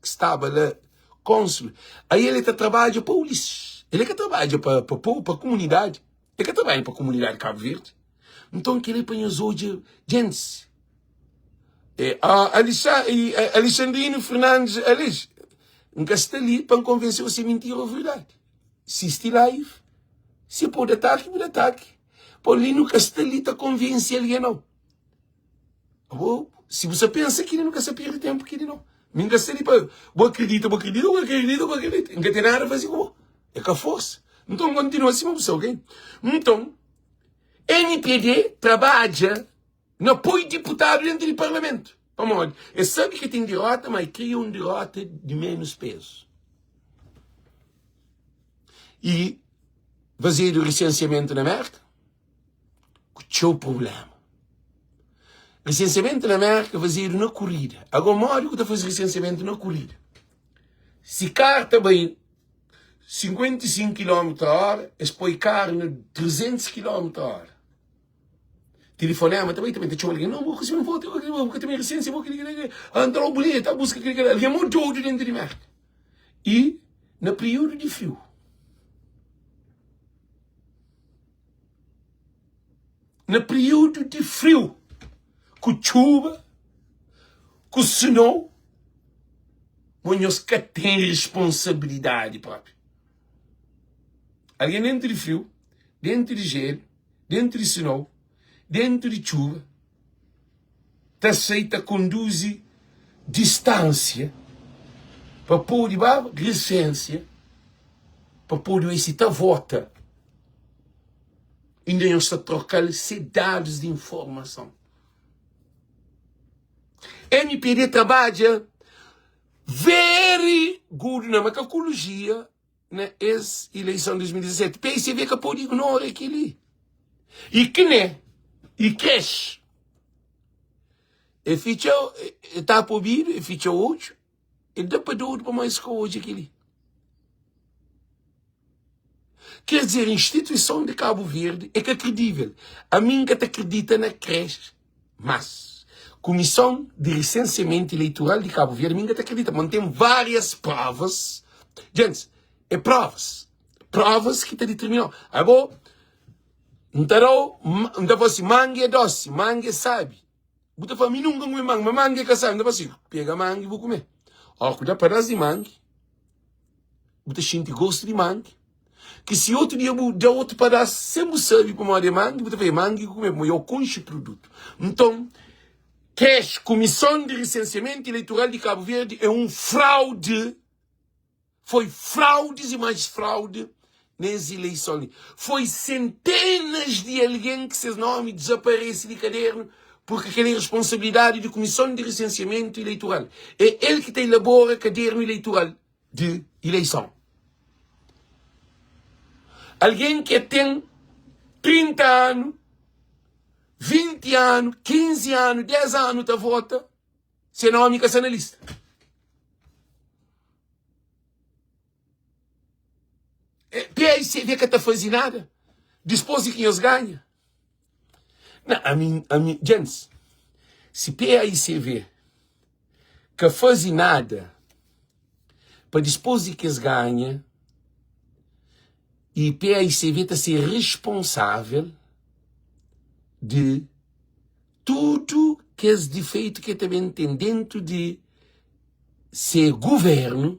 ki staba la konsul, aí ele ta trabadja pa Ulisses. Ele ka trabadja pa pa povo, pa komunidadi. Ele ka trabadja pa komunidadi de Cabo Verde. Então kel-li pa nhos odja, gentis. É, a, Alixa, Alexandrino Fernandes Aleix, N ka sta li pa N konvense-u se mintira ou verdadi. Sisti live, se pode ataki, pode ataki. Pô, li nu ka sta li ta konvense algen nau. Abo, si bu sa pensa kili, nu ka sa perde tempu kili no. Mi nka sta li pa bu akredita, bu akredita, bu akredita, bu akredita. Nka ten nada faze ku bo. É ka forsa. Nton kontinua sima bu sta, ok? Nton, MPD trabadja na poi diputadu dentru di parlamentu. Pamodi? Es sabe ki ten dirota, ma e kria un dirota di menus pezu. E fazedu resensiamentu na Merka. ku txeu prubléma. Resensiamentu na Mérka fazedu na korida. Agora, modi ku ta faze resensiamentu na korida? Si kar ta bai 55 kilómetru a óra, es poi kar na 300 kilómetru a óra. Telefonema ta bai ta ben ta txoma algen, no, bu resebe un votu, bu ka ta ben resensia, bu kili kili, ah, nta bu li, ta buska kili kili, algen mo dodu dentu di Merka. I na períodu di friu. Na períodu di friu, ku txuba, ku snow, mo nhos ka ten responsabilidadi propi. Algen dentu di friu, dentu di jelu, dentu di snow, dentu di txuba, ta sai ta konduzi distánsia pa pode ba resensia, pa pode oe si ta vota. Inda nhos ta troka-l se dadus di informason. MPD trabadja very good na makakologia na es ileison 2017. PICV ka pode ignora kel-li. I kne, i krex. E fitxa, e tapa obidu, e fitxa odju, e da pa dodu pamodi es ka odja kel-li. Quer dizer, instituição de Cabo Verde é ka credível. Ami N ka ta acredita na creche, mas Comissão de Recenseamento Eleitoral de Cabo Verde, ami N ka ta acredita, mas N tem várias provas. Gente, é provas. Provas ki ta determinau. Abo, N ta dau, N ta fala assim, mangue é doce, mangue é sabe. Bu ta fala, mi nunka N kume mangue, mas mangue é ka sabe. N ta fala assim, pega mangue bu kume. Ó, ku da padás di mangue. Bu ta xinti gostu di mangi, ki si otu dia bu da otu padás sen bu sabe pamodi é mangi, bu ta fla, é mangi ki kume, pamodi eu konxe produtu. Nton, kes Kumison di Risensiamentu Ileitoral di Kabu Verdi é un fraude, foi fraudis i mais fraude nes ileison li. Foi sentenas di algen ki ses nomi dizaparese di kadernu purki kel é responsabilidadi di Kumison di Risensiamentu Ileitoral. É el ki ta ilabora kadernu ileitoral di ileison. Algen ki ten 30 anu, 20 anu, 15 anu, 10 anu ta vota, se nomi ka sta na lista. PICV ka ta faze nada dispos di ki nhos ganha. Na, ami, ami, gents, si PAICV ka faze nada pa dispos di ki es ganha, e PAICV ta ser responsável di tudu kes difeitu ki ta ben ten dentu di se governu,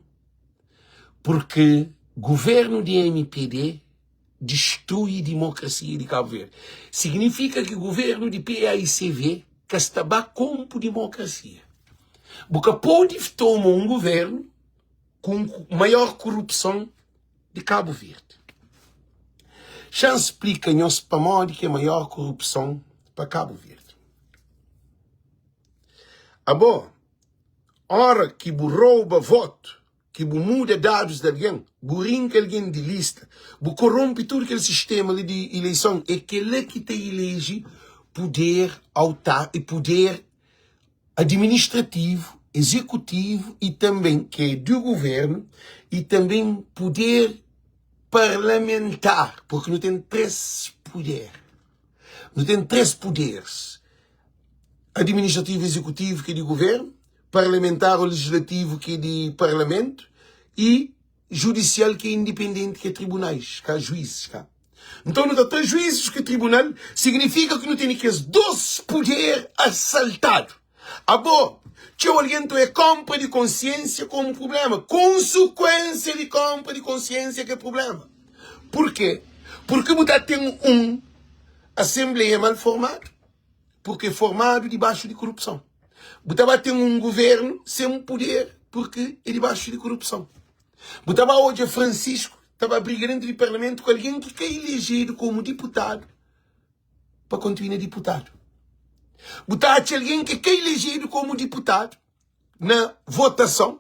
Purki guvernu di mpd distrui dimokrasia di Kabu Verdi. Signifika ki guvernu di paicv ka sta ba konpu dimokrasia. Bu ka pode toma un guvernu ku maior korupson di Kabu Verdi. Xa-m splika nhos pamodi ki é maior korupson pa Kabu Verdi. Abo. Ora ki bu rouba votu, ki bu muda dadus di algen, bu rinka algen di lista, bu koronpi tudu kel sistema li di ileison, é kela ki ta ileji puder auta puder administrativu, ezekutivu i tanben ki é di guvernu i tanben puder parlamentar, purki nu ten 3 puder. Nu ten 3 puderis. Administrativu Ezekutivu ki é di Guvernu, Parlamentar ô Legislativu ki é di Parlamentu y Judisial ki é indipendenti ki é tribunais, ka juizis ka. Nton nu ta tra juizis ku tribunal, signifika ki nu tene kes dos puder asaltadu. Abo, txeu algen ta oia konpra di konsiensia komu prublema. Konsekuensia di konpra di konsiensia ki é prublema. Purke? Purke bu ta ten un asenbleia mal formadu. Purke formadu dibaxu di korupson. Bu ta ba ten un guvernu sen puder purke é dibaxu di korupson. Bu ta ba odja Francisco ta ba briga dentu di parlamentu ku algen ki ka ilejedu komu diputadu pa kontinua diputadu. Bu ta atxa algen ki ka ilejedu komu diputadu na votason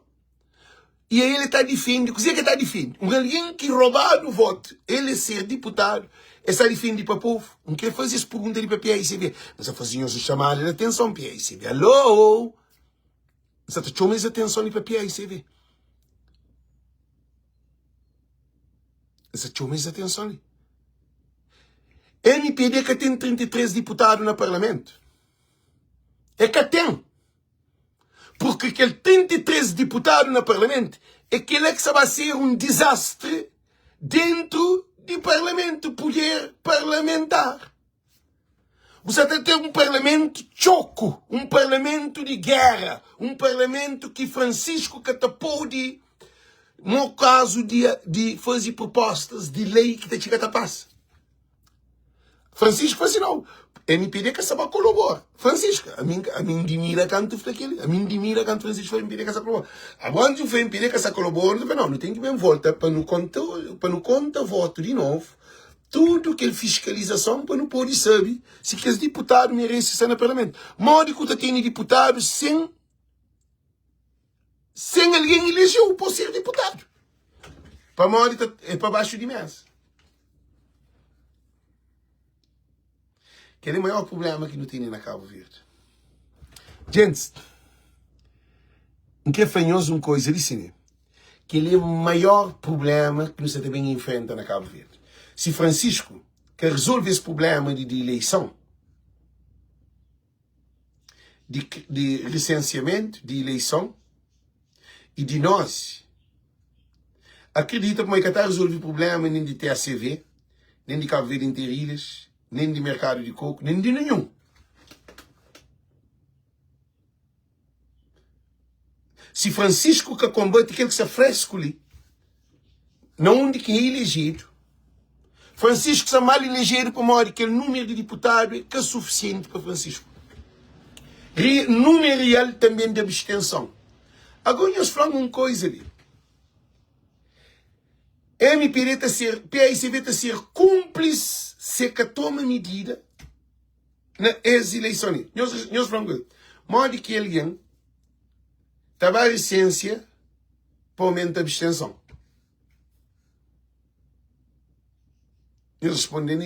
e el ta difende, kuzê ki el ta difende? Un algen ki robadu votu, el é ser diputadu, el sta difende pa povu? N kre faze es pergunta li pa PAICV. N sta faze nhos un chamada di atenson, PAICV. Alô! N sta ta txoma es atenson li pa PAICV. N sta txoma es atenson li. Mpd ka ten 33 diputadu na parlamentu. E ka ten. Purki kel 33 diputadu na parlamentu é kela ki sa ba ser un dizastri dentru di parlamentu, puder parlamentar. Bu sa ta ten un parlamentu txoku, un parlamentu di géra, un parlamentu ki Francisco ka ta pode, mo kazu di, di faze propostas di lei ki ta txiga ta pasa. Francisco fla si nau, MPD ka sa ba kolabora. Francisco, ami, ami N dimira kantu fla keli, ami N dimira kantu Francisco fla MPD ka sa kolabora. Agora antis di fla MPD ka sa kolabora, nu ta fla nau, nu ten ki ben volta pa nu konta, pa nu konta votu di novu. Tudu kel fiskalizason pa nu pode sabe si kes diputadu merese sta na parlamentu. Modi ku ta tene diputadu sen sen algen ileje-u pa ser diputadu? Pamodi ta é pa baxu di mesa. Kel é maior problema ki nu tene na Cabo Verde. Gentis, N kre fla nhos un koza li sine. Kel é maior problema ki nu sta ta ben infrenta na Cabo Verde. Si Francisco ka rezolve es problema di di ileison, di di resensiamentu, di ileison i di nos, akredita kuma el ka ta rezolve problema nen di TACV, nen di Cabo Verde Interilhas, nen di merkadu di koku, nen di ninhun. Si Francisco ka konbate kel ki sta fresku li, na undi ki é ilejedu, Francisco sta mal ilejedu pamodi kel numeru di diputadu é ka sufisienti pa Francisco. Ri, numeru real tanben di abstenson. Agora nhos fla-m un koiza li. MPD ta ser, PAICV ta ser kúnplis se ka toma midida na es ileison li. Nhos, nhos fla-m un koiza. Modi ki algen ta ba risensia pa aumenta abstenson? Nhos responde-m,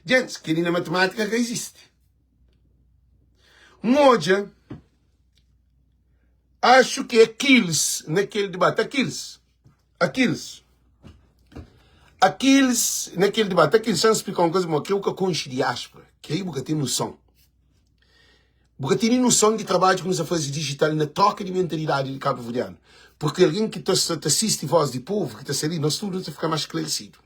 Gentis, kel-li na matematika ka izisti. N odja, axu ki Aquiles na kel debate, Aquiles, Aquiles, Aquiles na kel debate, Aquiles, xa-m splika un koza, mo, ke-u ka konxe diáspora, ke-i bu ka ten noson. Bu ka tene noson di trabadju ki nu sta faze dijital na troka di mentalidadi di kabuverdianu. Purki algen ki ta sta ta sisti Voz di Povu, ki ta sta li, nos tudu nu ta fika más sklaresidu.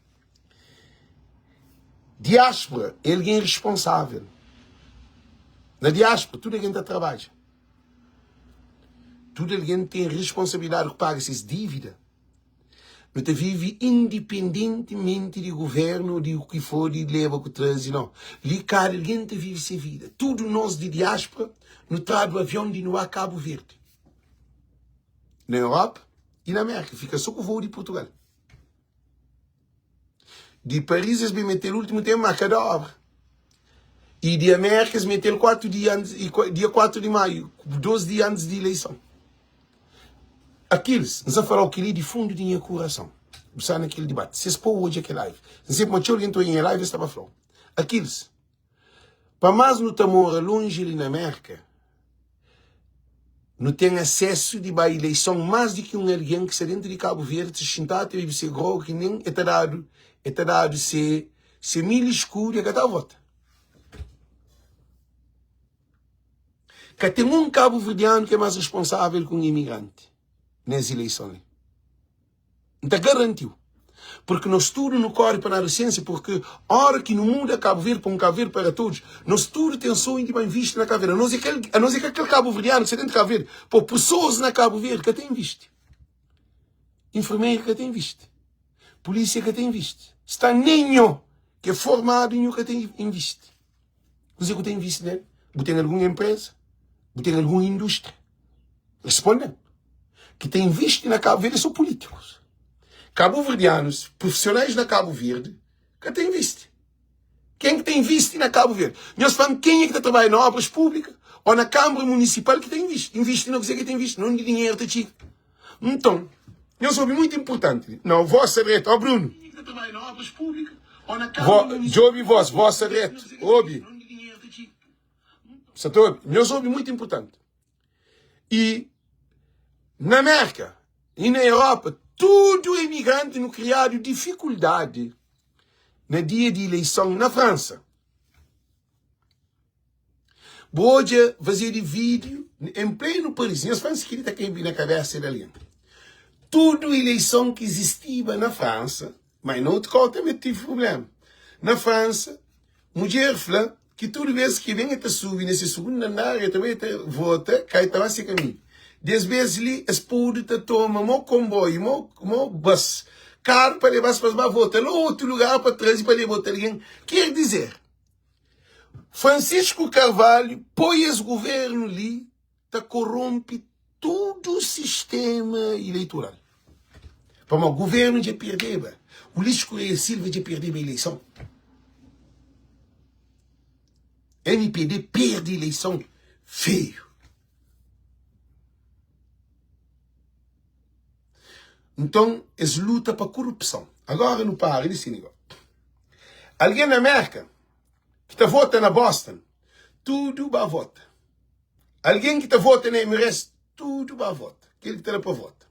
Diáspora é algen responsável. Na diáspora tudu algen ta trabadja. Tudu algen ten responsabilidadi ku paga ses dívida. Nu ta vive indipendentimenti di guvernu, di u ki for, di leba ku traze, nau. Li kada algen ta vive se vida. Tudu nos di diáspora nu tradu avion di nu a Kabu Verdi, na Europa i na Amérika. Fika so ku voo di Purtugal. Di Paris es ben mete-l últimu ténpu, má ka da óbra. I di Amérika es mete-l 4 dia antis, dia 4 di maiu, 2 dia antis di ileison. Aquiles, N sa fala-u kel-li di fundu di nha kurason. Bu sta na kel dibati. Si es pô-u odja kel live. N sabe ma txeu algen ta odja nha live es ta ba fla-u. Aquiles, Pa más nu ta mora lonji li na Mérka, nu ten asesu di ba ileison más di ki un algen ki sta dentu di Kabu Verdi ta xintadu ta bebe se grogu ki nen e ta dadu e ta dadu se se mil eskudu e ka ta vota. Ka ten un kabuverdianu ki é más responsável ki un imigranti nes ileison li. N ta garanti-u. Purki nos tudu nu kóre pa na siénsia, purki óra ki nu muda Kabu Verdi pa un Kabu Verdi para todos, nos tudu ten sonhu di ba invisti na Kabu Verdi. Anos é kel, anos é ka kel kabuverdianu ki sta dentu di Kabu Verdi. Po, pesoas na Kabu Verdi ka ta invisti. Infermeru ka ta invisti. Pulísia ka ta invisti. Sta nen nho ki é formadu nho ka ta invisti. Kuzê ku ta invisti nel? Bu ten algun enpreza? Bu ten algun indústria? Responde-m. Ki ta invisti na Kabu Verdi é sô pulítikus. Kabuverdianus, prufisionais na Kabu Verdi, ka ta invisti. Ken ki ta invisti na Kabu Verdi? Nhos fla-m kenha ki ta trabadja na obras públika ô na Kanbra Munisipal ki ta invisti. Invisti na kuzê ki ta invisti? Na undi dinheru ta txiga? Nton, nhos obi mutu inpurtanti. Nau, vós sta dretu. Ó Bruno. Vó, djobi vós, vós sta dretu. Obi. Sa ta obi? Nhos obi mutu inpurtanti. I na Mérka i na Europa, tudu emigranti nu kriadu difikuldadi na dia di ileison na Fransa. Bu odja fazedu vídiu en plenu Paris. Nhos pensa ki li ta kai na kabésa di algen? Tudu ileison ki izistiba na Fransa, ma na otu kau tanbe tive prubléma. Na Fransa, mudjer fla ki tudu bês ki ben el ta subi na se sugundu andar, el ta bai el ta vota, kai ta ba se kaminhu. Des bês li, es podu ta toma mo konboiu, mo mo bus, karu pa leba-s pa es ba vota la otu lugar pa traze pa leba otu algen. Ker dizer, Francisco Carvalho poi es governu li ta koronpe tudu sistema ileitoral. Pamodi governu dja perdeba, Ulisses Correia Silva dja perdeba ileison. MPD perde ileison feio. Nton, es luta pa korupson. Agora nu para di si nigo. Algen na Merka ki ta vota na Boston, tudu ba vota. Algen ki ta vota na Emirates, tudu ba vota. Kel ki ta da pa vota.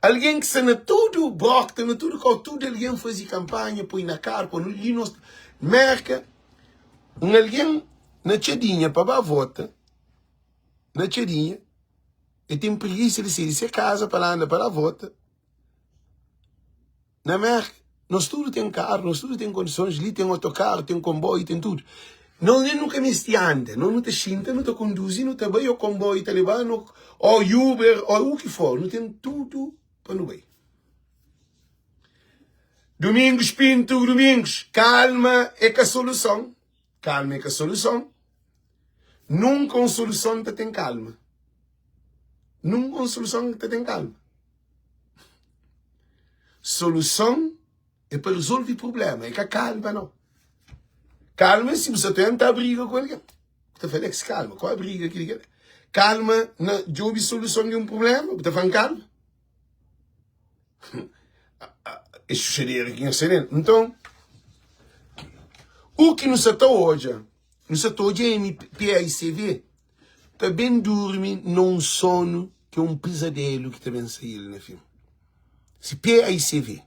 Algen ki sta na tudu Brockton, na tudu kau, tudu algen faze kanpanha, poi na karu, poi li nos Merka, un algen na txadinha pa ba vota, na txadinha, el ten prigisa di sai di se kaza pa la anda pa la vota. Na Merka, nos tudu ten karu, nos tudu ten kondisons, li ten otokaru, ten konboiu, ten tudu. Nos nen nu ka meste anda, nos nu ta xinta, nu ta konduzi, nu ta bai, o konboiu ta leba-nu, o Uber, o u ki for, nu ten tudu pa nu bai. Domingos Pinto Domingos, kalma é ka soluson, kalma é ka soluson. Nunka un soluson ta ten kalma. Nunka un soluson ta ten kalma. Soluson é pa resolve problema, é ka kalma não. Kalma é si bu sa tenta briga ku algen. Bu ta fla, Alex, kalma, qual briga ki kel? Kalma na djobe soluson di un problema, bu ta fla kalma. É xuxadera ki nhos ta Nton, u ki nu sa ta odja, nu sa ta odja MPAICV ta ben durmi na un sonu ki é un pizadelu ki ta ben saí-l na fin. Si PAICV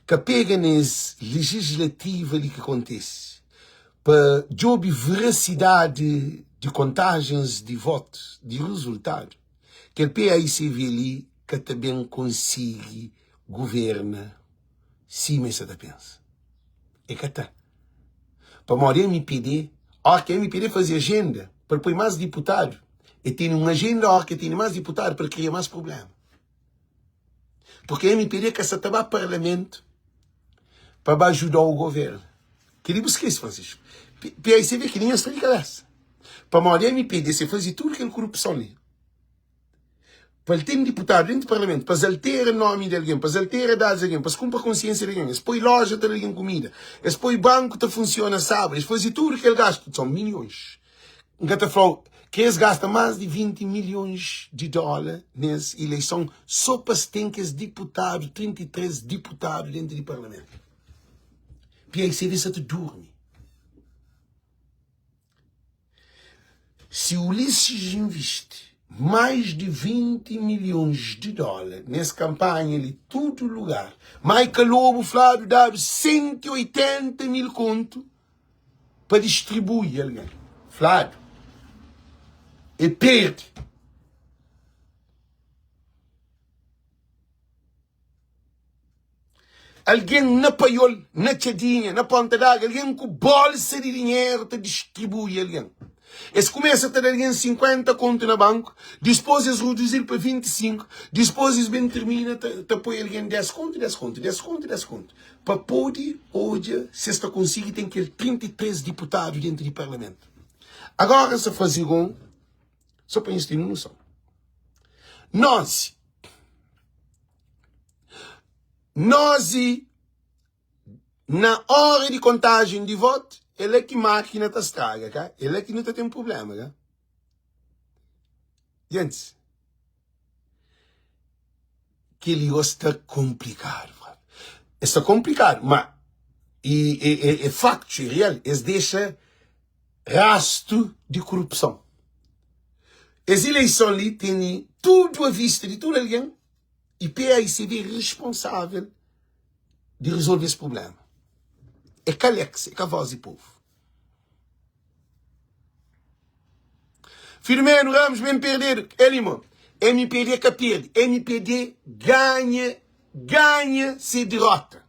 ka pega na es lejislativa li ki kontise pa djobe verasidadi di kontajens di votus, di rezultadu, kel PAICV li ka ta ben konsigi guverna sima es sa ta pensa. E ka ta. Pamodi mpd, óra ki mpd faze ajenda pa el poi más diputadu, el tene un ajenda óra ki el tene más diputadu pa el kria más prubléma. Purki mpd ka sa ta ba parlamentu pa ba ajuda-u governa. Kel-li bu skese, Francisco. PICV kel-li nha sta di kabésa. Pamodi mpd se faze tudu kel korupson li. Pa el ten diputadu dentu parlamentu, pa es altera nomi di algen, pa es altera dadus di algen, pa es kunpra konsiensia di algen, es poi loja ta da algen kumida, es poi banku ta funsiona sabadu, es faze tudu kel gastu, son milhons. N ka ta fla-u ki es gasta más di 20 milhons di dóla nes ileison so pa es ten kes diputadu, 33 diputadu dentu di parlamentu. PICV sa ta durmi. Si Ulisses invisti mais di 20 milhões di dólar nes kanpanha li tudu lugar, Maica Lobo fladu dadu 180 mil kontu pa distribui algen. Fladu e perde. Algen na Paiol, na Txadinha, na Ponta d'Água, algen ku bolsa di dinheru ta distribui algen. Es kumesa ta da algen 50 kontu na banku, dispôs es reduzi-l pa 25, dispôs es ben tirmina ta, ta poi algen 10 kontu, 10 kontu, 10 kontu, 10 kontu, pa pode odja si es ta konsigi ten kel 33 diputadu dentu di parlamentu. Agora sa faze gon, só pa nhos ten un noson. Nos, Nos i na ora di kontajen di votu, é la ki makina ta straga, ka? É la ki nu ta ten prublema, ka? Gentis, kel-li gosi sta konplikadu, E sta konplikadu, ma e, e, e, e faktu, e real, es dexa rastu di korupson. Es ileison li tene tudu a vista di tudu algen i PAICV é responsável di resolve es problema. É ka Alex, é ka voz di povu. Filomeno Ramos ben perdedu. El irmon, mpd ka perde, mpd ganha, ganha se derota.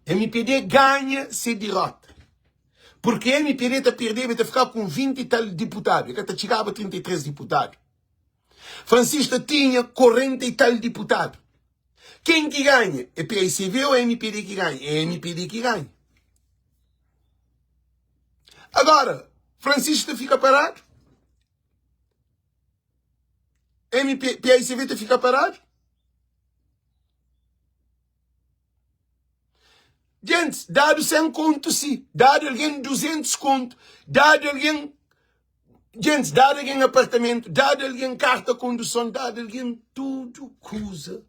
Mpd ganha se derota. Porque mpd ta perdeba, el ta fikaba ku 20 e tal diputadu, el ka ta txigaba 33 diputadu. Francisco ta tinha 40 e tal diputadu. Ken ki ganha? É PICV ou mpd ki ganha? É mpd ki ganha. Agora, Francisco ta fika paradu? MP, PICV ta fika paradu? Gente, dadu 100 kontu si, dadu algen 200 kontu, dadu algen Gente, dadu algen apartamentu, dadu algen karta konduson, dadu algen tudu kuza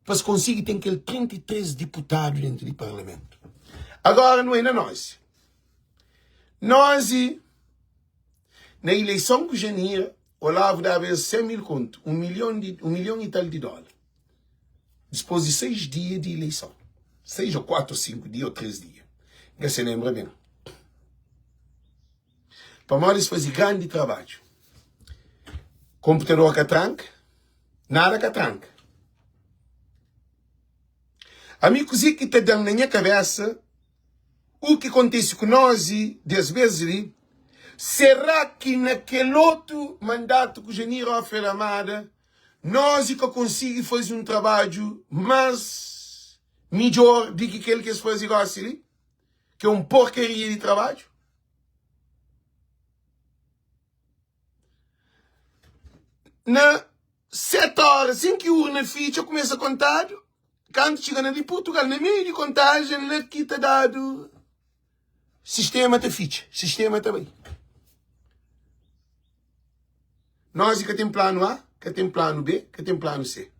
pa es konsigi ten kel 33 diputadu dentu di parlamentu. Agora nu é na nós. Nós na ileison ku Janira, Olavo daba es 100 mil kontu, 1 milhon di, 1 milhon i tal di dólar. Dipôs di 6 dia di ileison. 6 ou 4 ou 5 dia ou 3 dia. N ka se lenbra ben. Pamodi es faze grandi trabadju. Konputador ka tranka, nada ka tranka. Ami kuzê ki ta da-m na nha kabésa u ki kontise ku nos des bês li, será ki na kel otu mandatu ku Janir Ofel Amada nos ka konsigi faze un trabadju más midjór di ki kel ki es faze gósi li, ki é un porkaria di trabadju? Na 7 óra, sin ki urna fitxa, kumesa kontadu. Kantu txiga na di Purtugal, na meiu di kontajen la ki ta dadu sistema ta fitxa, sistema ta bai. Nós ka ten planu A, ka ten planu B, ka ten planu C,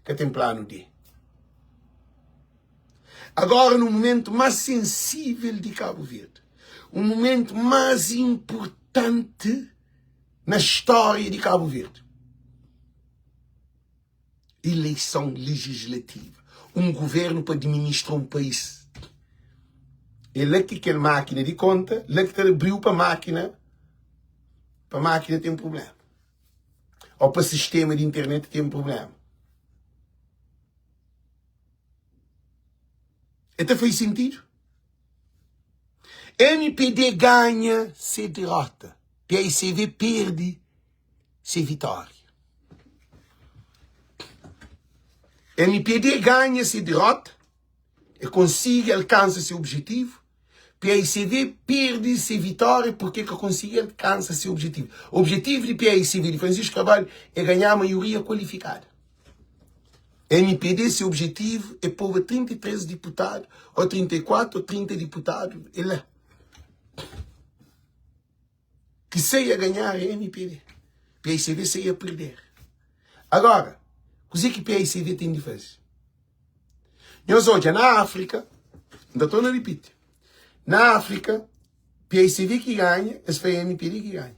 ka ten planu D. Agora no momento mais sensível de Cabo Verde, o momento mais importante na história de Cabo Verde. Eleição legislativa, um governo para administrar um país. É lá que aquela máquina de conta, lá que abriu para máquina, para máquina tem problema. Ou para sistema de internet tem problema. Até faz sentido? MPD ganha se derrota. PICV perde se vitória. MPD ganha se derrota e consiga alcança seu objetivo. PICV perde se vitória porque que consiga alcança seu objetivo. O objetivo de PICV de Francisco Carvalho é ganhar a maioria qualificada. MPD, seu objetivo é pôr 33 deputados, ou 34 ou 30 deputados, é lá. Que sei a ganhar é MPD. PICV sei a perder. Agora, o que PICV tem de fazer? Nhos odja na Áfrika, N ta torna ripiti, na Áfrika, PICV ki ganha, es fla MPD ki ganha.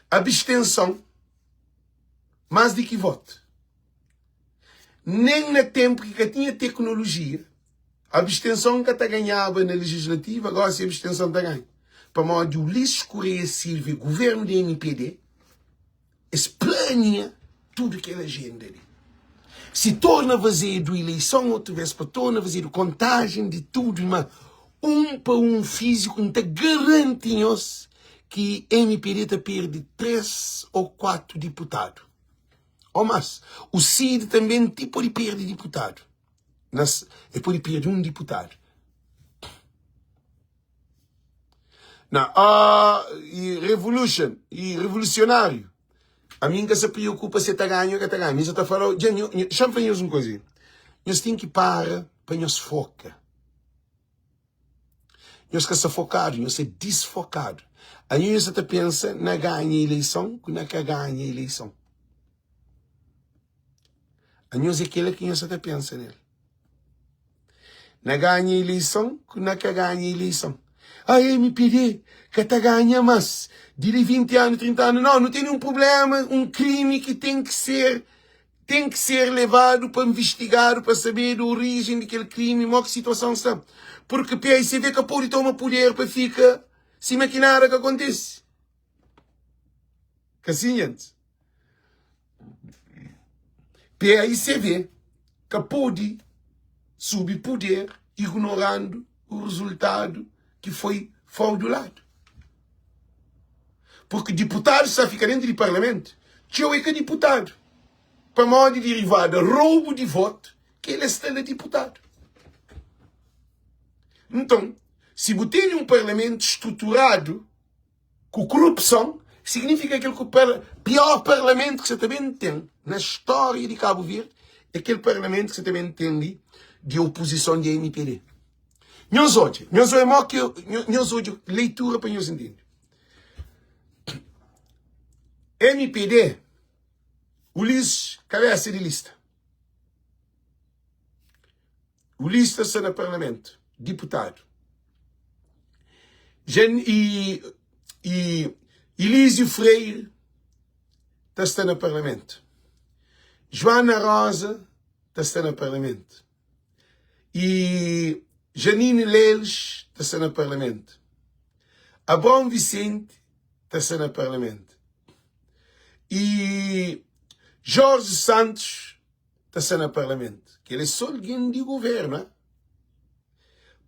Abstenson más di ki votu. Nen na ténpu ki ka tinha teknolojia, abstenson ka ta ganhaba na lejislativa, gósi abstenson ta ganha. Pamodi Ulisses Correia Silva e governu di mpd, Es plania tudu kel ajenda li. Si torna fazedu ileison otu bes pa torna fazedu kontajen di tudu ma un pa un fiziku N ta garanti nhos ki mpd ta perde 3 o 4 diputadu o mas. U CID tanbe ti pode perde diputadu nas el pode perde un diputadu. Na ah, e revolution, e revolucionário. A mim ka sa preocupa se ta ganha ou ka ta ganha. Mi sa ta fala, dja, nho, nho, xa-m fla nhos un coisa. Nhos tem ki para pa nhos foca. Nhos ka sa focado, nhos sa desfocado. A nhos sa ta pensa na ganha eleição ku na ka ganha eleição. A nhos é kela ki nhos sa ta pensa nel. Na ganha ileison ku na ka ganha ileison. Ah, MPD ka ta ganha mas di li 20 anu, 30 anu. Não, nu tene un problema, un krimi ki ten ki ser ten ki ser levadu pa investigadu pa sabedu orijen di kel krimi, mo ki situason sta. Purki PICV ka pode toma puder pa fika. Sima ki nada ka kontise. Ka si nhantis. PAICV ka pode subi puder ignorandu rezultadu ki foi frauduladu. Purki diputadus sa fika dentu di parlamentu, txeu é ka diputadu. Pamodi derivada roubu di votu ki el sta la diputadu. Nton, si bu tene un parlamentu struturadu ku korupson, signifika kel ku pior parlamentu ki sa ta ben ten na stória di Kabu Verdi é kel parlamentu ki sa ta ben ten li di opozison di MPD. Nhos odja, nhos odja mo ki nhos odja leitura pa nhos intende. MPD, Ulisses kabesa di lista. Ulisses ta sta na parlamentu, diputadu. Jan i i Elísio Freire ta sta na parlamentu. Joana Rosa ta sta na parlamentu. I Janine Leles ta sta na parlamentu. Abraão Vicente ta sta na parlamentu. I Jorge Santos ta sta na parlamentu. Kel é só algen di governu. Eh?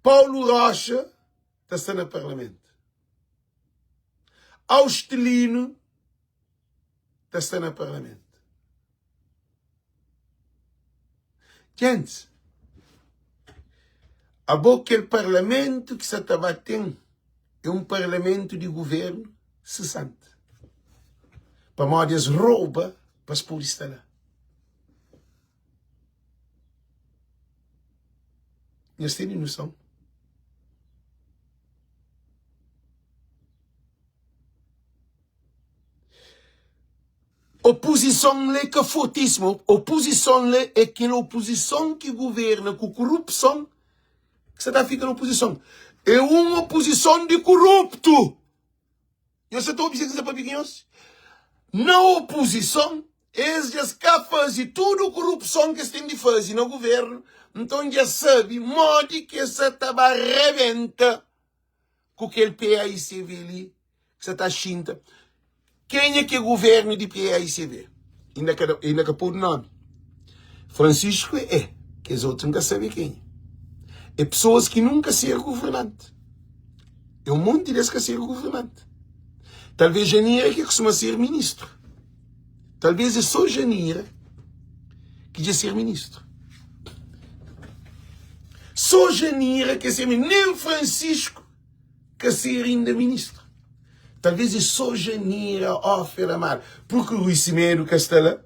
Paulo Rocha ta sta na parlamentu. Austelino ta sta na parlamentu. Gentis, abo kel parlamentu ki sa ta ba ten é un parlamentu di governu sesante. Pamodi es rouba pa es pode sta la. Nhos tene noson? Opozison la é ka fortíssimo. Opozison la é kel opozison ki governa ku korupson ki sa ta fika na opozison. É un opozison di koruptu. Nhos sa ta obi kuzê ki N sta papia ku nhos? Na opozison, es dja ka faze tudu korupson ki es ten di faze na governu, nton dja sabe modi ki es sa ta ba rebenta ku kel PAICV li ki sa ta xinta. Kenha ki é governu di PAICV? Inda ka, inda ka podu nomi. Francisco é, kes otu N ka sabe kenha. É pesoas ki nunka ser governanti. É un monti des ka ser governanti. Talvez Janira ki kustuma ser ministru. Talvez é só Janira ki dja ser ministru. Só Janira ki ser ministru. Nem Francisco ka ser inda ministru. Talvez é só Janira Ofer Amaro. Porque Rui Semedo ka sta la,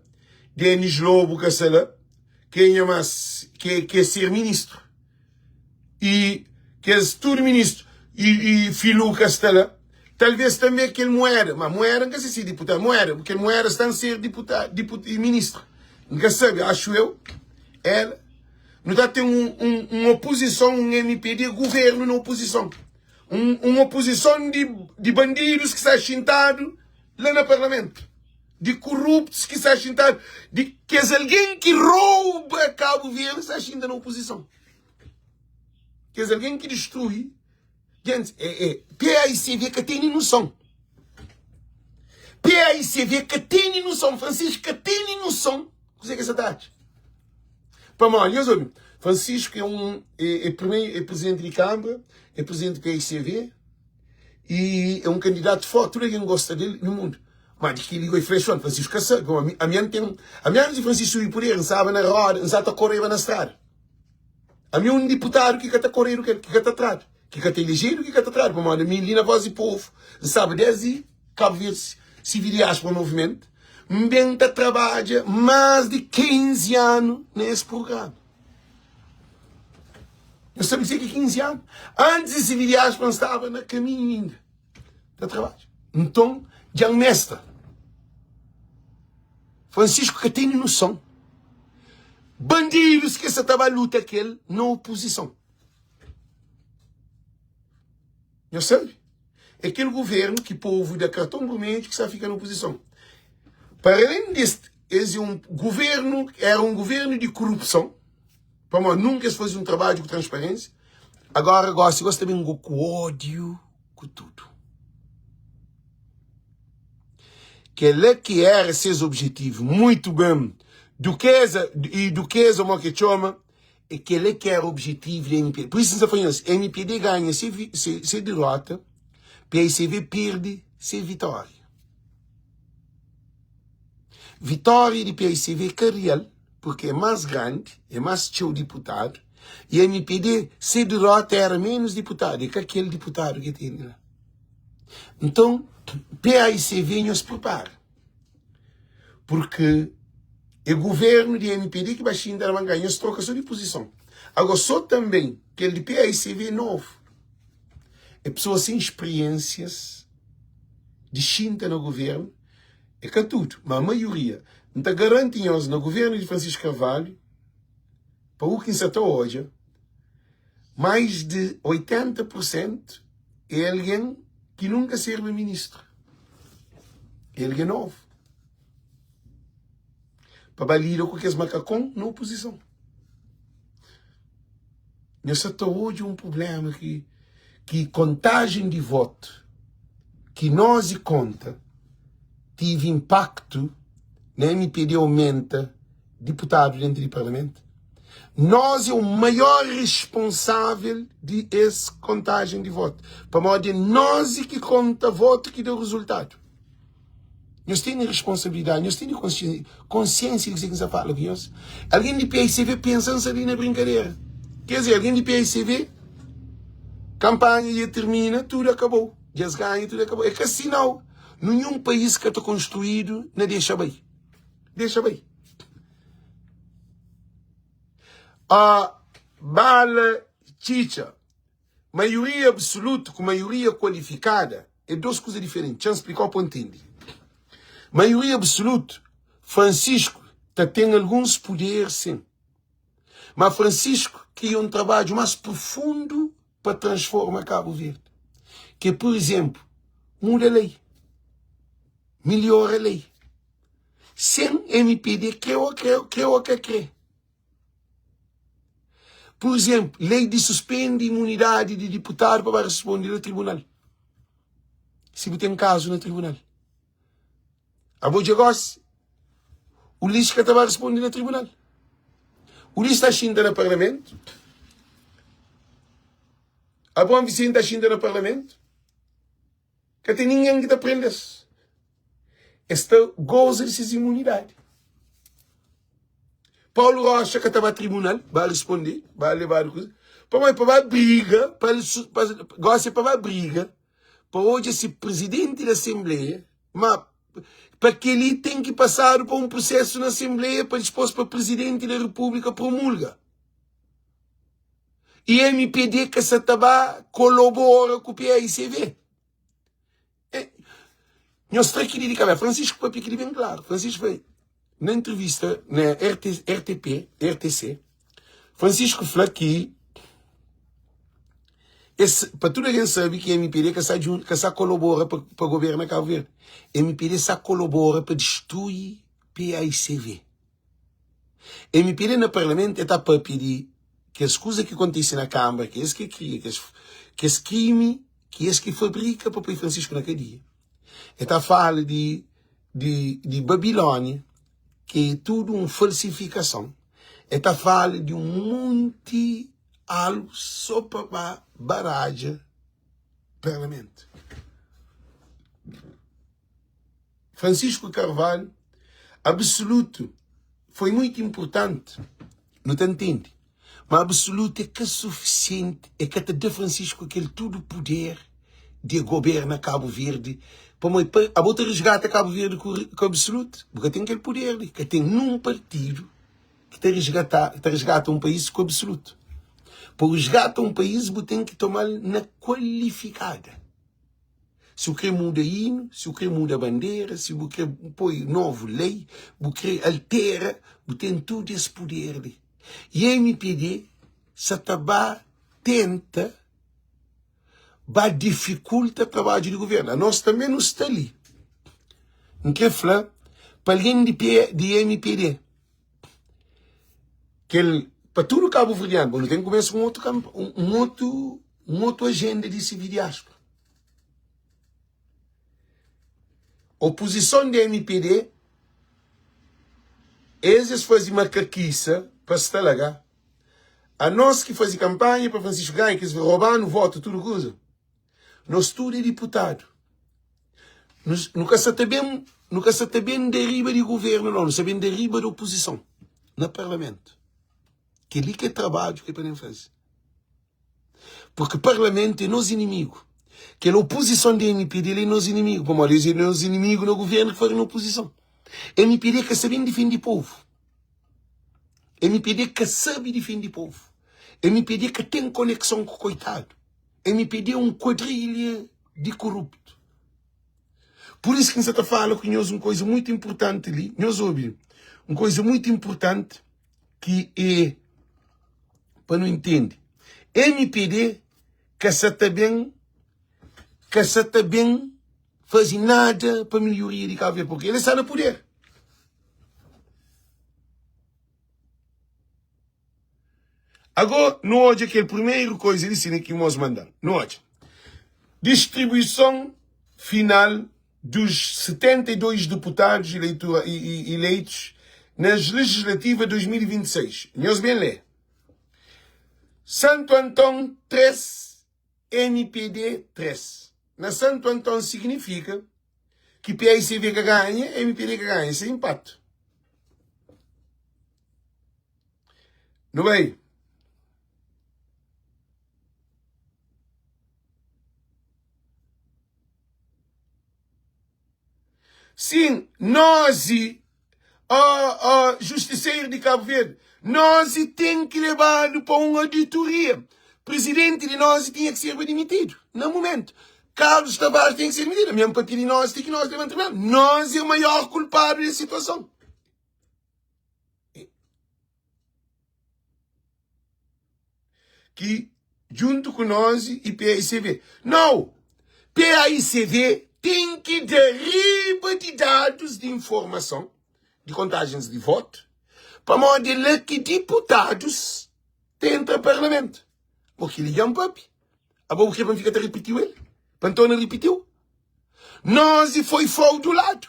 Denis Lobo ka sta la, kenha mas ke, ke ser ministru. E kes tudu ministru e, e Filu ka sta la. Talvez tanbe kel Moeda, ma Moeda N ka se si diputadu, Moeda, kel Moeda sta N ser diputadu, diput, e ministru. N ka sabe, axu eu, ela. Nu ta ten un, un, un opozison, un MP di governu na opozison. Un, un opozison di, di bandidus ki sta xintadu la na parlamentu. Di koruptus ki sta xintadu, di kes algen ki rouba Kabu Verdi sta xinta na opozison. Kes algen ki distrui, gente, é, é, PAICV ka tene noson. PAICV ka tene noson, Francisco ka tene noson kuzê ki es sa ta atxa. Pamodi, nhos obi, Francisco é un, é, é primeiro, é presidente di Câmara, é presidente do PAICV e é um candidato forte, tudo alguém gosta dele no mundo. Mas de que ligou e fechou, Francisco ka sabe, a mi, a mi tem, a mi antes de Francisco subir poder, não sabe na roda, não sabe correr na estrada. Ami é un diputadu ki ka ta koredu, ki ka ta tradu, ki ka ta elejedu, ki ka ta tradu, pamodi ami li na Voz di Povu, N staba desdi Kabu Verdi Sivi Diáspora Movimento, N ben ta trabadja más di 15 anu na es prugrama. Nhos sabe kuzê ki é 15 anu? Antis di Sivi Diáspora N staba na kaminhu inda ta trabadja. Nton, dja N mestra. Francisco ka tene noson. Bandidus ki sa ta ba luta kel na oposison. Nhos sabe? É kel governo ki povo da cartão vermelho ki sa fika na oposison. Para além deste, esse é um governo, era um governo de corrupção. Pamodi nunca es faze um trabalho com transparência. Agora gosta, gosta também com ódio, com tudo. Kel-la ki éra ses objetivu. Muitu ben, Dukeza y Dukeza mo ke txoma, é kel-la ki éra objetivu di MPD. Pur isu N ta fla nhos, MPD ganha se se derota, PICV perde se vitória. Vitória di PICV é ka real, purki é más grandi, é más txeu diputadu, y MPD se derota éra ménus diputadu, é ka kel diputadu ki tene la. Nton, paicv nhos pripara, purki é guvernu di mpd ki ba xinta na bankada, nhos troka so di puzison. Agora, so tanben kel di paicv é novu, é pesoas sen spriensias di xinta na guvernu, é ka tudu, ma maioria. N ta garanti nhos, na guvernu di Francisco Carvalho, pa u ki N sa ta odja, Mais di 80 pur sentu é algen ki nunka sirbi ministru. É algen novu. Pa ba lida ku kes makakon na opozison. Nhos sa ta odja un prublema ki ki kontajen di votu ki nos i konta tive inpaktu na mpd aumenta diputadu dentu di parlamentu. Nós é o maior responsável di es kontajen di votu, pamodi é nós ki konta votu ki da rezultadu. Nhos tene responsabilidadi, nhos tene konsiensia di kuzê ki N sta fala ku nhos. Algen di PICV pensa N sta li na brinkadera. Ker dizer, algen di PICV, kanpanha dja tirmina, tudu akabou, dja es ganha, tudu akabou. É ka si nau. Ninhun país ka ta konstruídu na dexa bai. Dexa bai. A bala txitxa. Maioria absolutu ku maioria kualifikada é dos kuza diferenti. Txa-m splika-u pa bu ntende. Maioria absolutu, Francisco ta ten alguns puder sin. Ma Francisco kria un trabadju más profundu pa transforma Kabu Verdi. Ki é, pur izenplu, muda lei, miliora lei. Sen mpd kre o kre, kre o ka kre. Pur izenplu, lei di suspendi imunidadi di diputadu pa ba responde na tribunal. Si bu ten kazu na tribunal. Abo dja gosi, Ulisses ka ta ba responde na tribunal. Ulisses ta xinta na parlamentu. Abraão Vicente ta xinta na parlamentu. Ka ten ningen ki ta prende-s. Es ta goza di ses imunidadi. Paulo Rocha ka ta ba tribunal, ba responde, ba lebadu kuza. Pamodi pa ba briga, pa, pa, gosi é pa ba briga, pa odja si presidenti di asenbleia, ma pa kel-li ten ki pasadu pa un prusesu na asenbleia pa dispos pa presidenti da repúblika promulga. I mpd ka sa ta ba kolobora ku paicv. E, nhos tra kili di kabesa. Francisco papia kili ben klaru. Francisco fla na entrevista na RT, RTP, RTC, Francisco fla ki es, pa tudu algen sabe ki mpd ka sa djun, ka sa kolobora pa, pa governa Cabo Verde. Mpd sa kolobora pa destrui paicv. Mpd na parlamentu e ta papia di kes kuza ki kontise na kambra, ki es ki kria, kes, kes krimi ki es ki fabrika pa poi Francisco na kadia. E ta fala di, di, di Babilónia, ki é tudu un falsifikason. E ta fala di un monti algu so pa ba baradja parlamentu. Francisco Carvalho, Absoluto foi muito importante, nu ta ntende, ma absoluto é ka sufisiente, é ka ta da Francisco kel tudo poder de goberna Cabo Verde, pamodi pa abo ta resgata Cabo Verde ku, ku absoluto, bu ka ten kel poder li, ka ten num partido ki ta resgata, ta resgata um país ku absoluto. Pa resgata um país bu ten ki tomal na kualifikada. Si bu kre muda inu, si bu kre muda bandera, si bu kre poi novu lei, bu kre altera, bu ten tudu es puder li. I mpd sa ta ba tenta ba difikulta trabadju di guvernu. Anos tanbe nu sta li. N kre fla pa algen di mpd, kel pa tudu kabuverdianu, bo nu ten kumesa un otu un otu un otu ajenda di sivi diaspora. Opozison di mpd es es faze makakisa pa sta la ga. Anos ki faze kanpanha pa Francisco ganha ki es roba-nu votu tudu kuza. Nos tudu é diputadu. Nu ka sa ta ben, nu ka sa ta ben da riba di guvernu nau, nu sa ben da riba di opozison na parlamentu. Kel-li ki é trabadju ki é pa ben faze. Porque parlamento é nos inimigo. Kel oposição de MPD li é nos inimigo. Pamodi es é nos inimigo na governo que faz na oposição. MPD ka sabe defende povo. MPD ka sabe defende povo. MPD ka tem conexão com coitado. MPD é um quadrilha de corrupto. Por isso que N ta fala com nhos um coisa muito importante ali. Nhos ouve. Um coisa muito importante que é pa nu intende. Mpd ka sa ta ben ka sa ta ben faze nada pa melhoria di Cabo Verde, porque ele sta na poder. Agora, nu odja kel primeiro coisa li sina ki mos mandan. Nu odja. Distribuição final dos 72 deputados eleitura, eleitos nas legislativas 2026. Nhos ben lê. Santo Antão 3, MPD 3. Na Santo Antão signifika ki PICV ka ganha, MPD ka ganha. Isso é empate. Nu bai. Sim, nós, ó, ó, justiceiro de Cabo Verde, nós tem que levado para uma auditoria. Presidente de nós tinha que ser demitido, no momento. Carlos Tavares tem que ser demitido. Mesmo para pedir nós, tem que nós levantar. Nós é o maior culpado da situação. Ki djuntu ku nos e PAICV. Nau! PAICV ten ki da riba di dadus di informason di kontajens di votu, pamodi é la ki diputadus ta entra parlamentu. Bo kel-li dja N papia. Abo bu kre pa N fika ta ripitiu el? Pa N torna ripitiu? Nos e foi frauduladu.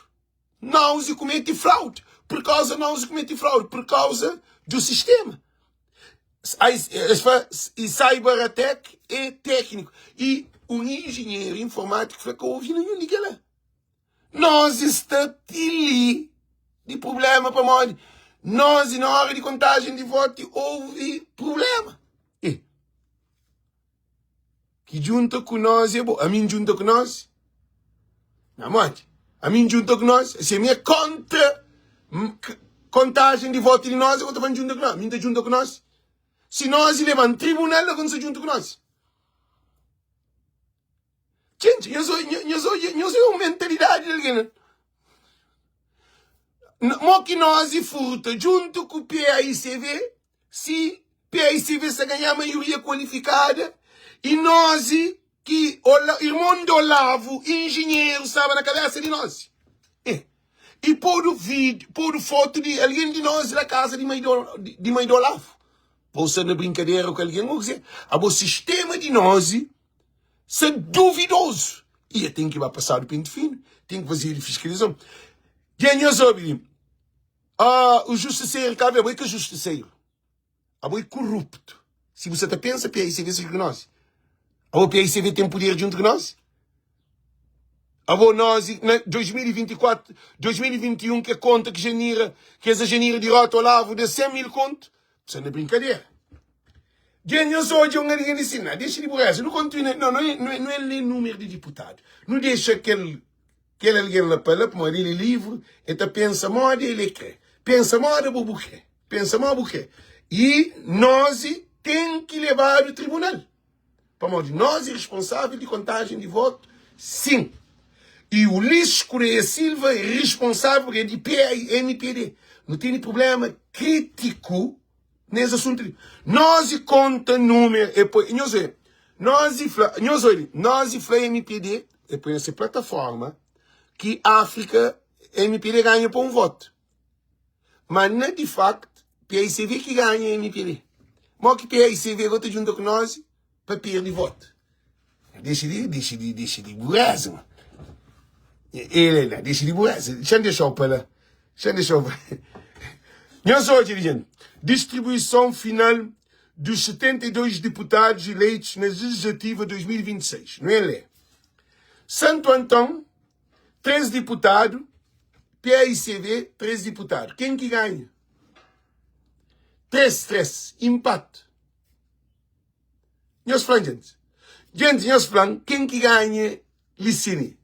Nos comete fraude. Por causa nos comete fraude. Por causa do sistema. E cyber attack é técnico. E um engenheiro informático fala que ouvi nenhum de lá. Nós está tili de problema para modi. Nós na hora de contagem de voto houve problema. E, Ki djunta ku nos é bo. Ami N djunta ku nos? Na modi? Ami N djunta ku nos? Si ami é kontra kontajen di votu di nos, eu ta fla N djunta ku nos. Ami N ta djunta ku nos? Si nos leba-m tribunal, eu ka ta djunta ku nos. Gente, nhos odja, nhos odja mentalidadi di algen. Mo ki nos furta djuntu ku PAICV, Si PICV sta ganhá maioria kualifikada i nosi ki irmon di Olavo, injinheru, staba na kabesa di nosi. E i podu vídiu, podu fotu di algen di nosi na kaza di mai di mai di Olavo. Bo sta na brinkadera ku algen o kuzê? Abo sistema di nosi sta duvidozu i e ten ki ba pasadu penti finu, ten ki fazedu fiskalizason. Dja nhos obi Ah, o justiceiro ka abo é ka justiceiro. Abo é corrupto. Se você tá pensa PICV seja com nós. Abo PICV tem poder junto com nós? Abo nós na 2024, 2021 que conta que Janira, que essa Janira de Rota Olavo de 100 mil conto, você não é brincadeira. Dja hoje um alguém disse, não, deixa de burreza, não continua, não, não é, não é, não é ler número de deputado. Não deixa aquele Kel algen la pa la pamodi el é livri, el ta pensa modi el é kre. Pensa moda bo bu kre. Pensa mo bu kre. I nos ten ki lebadu tribunal. Pamodi nos é responsavel di kontajen di votu, sin. I Ulisses Correia Silva é responsavel porque é di PMPD. Nu tene problema kritiku nes asuntu li. Nos konta numeru, e poi, nhos obi, nos fla, nhos obi, nos fla MPD, e poi na se plataforma ki Afrika MPD ganha pa um voto. Ma na di facto PICV ki ganha MPD. Mo ki PICV go ta junta ku nos pa perdi voto. Deixa de, deixa de, deixa de bureza, mano. El na dexa di bureza. Xa-m dexa-u pa la. Xa-m dexa-u pa la. Nhos odja li, jenti. Distribuison final dos 72 deputados eleitos na Legislativa 2026. Nu el lé. Santo Antão, 3 diputadu. PAICV, 3 diputadu. Ken ki ganha? 3, 3. Inpatu. Nhos fla-m, jenti. Jenti, nhos fla-m ken ki ganha li si li.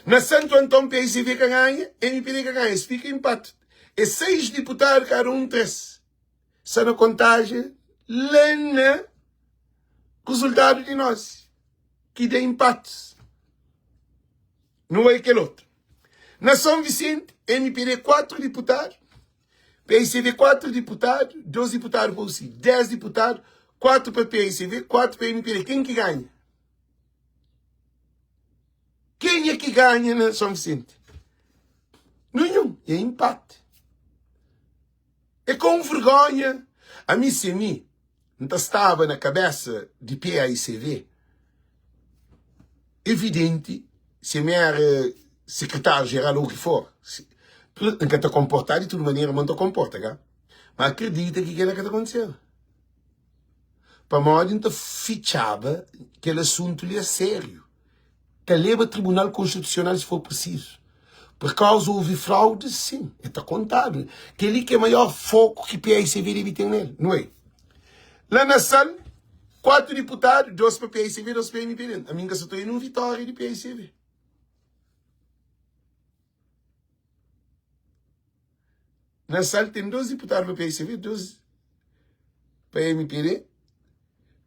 Na Santu Anton PICV ka ganha, MPD ka ganha, es fika inpatu. É 6 diputadu kada un 3. Sta na kontajen la na rezultadu di nos ki da inpatus. Nu bai kel otu. Na São Vicente, MPD 4 diputadu, PICV 4 diputadu, 2 diputadu pa UCI, 10 diputadu, 4 pa PICV, 4 pa MPD. Ken ki ganha? Kenha ki ganha na São Vicente? Nenhum. É empate. É com vergonha. Ami se mi, N ta staba na kabesa di PAICV, evidenti se mi era sekretáriu jeral ou ki for, N ka ta konporta di tudu manera, ma N ta konporta ka? Ma akredita ki kela ka ta kontiseba. Pamodi N ta fitxaba kel asuntu li a sériu. Ta leba tribunal konstitusional si for prisizu. Por kauza houve fraude, sin, e ta kontadu. Kel-li ki é maior foku ki paicv debe ten nel, nu é? La na sal, 4 diputadu, 2 pa paicv, 2 pa mpd. Ami N ka sa ta oia nun vitória di paicv. Na sal ten 2 diputadu pa paicv, 2 pa mpd.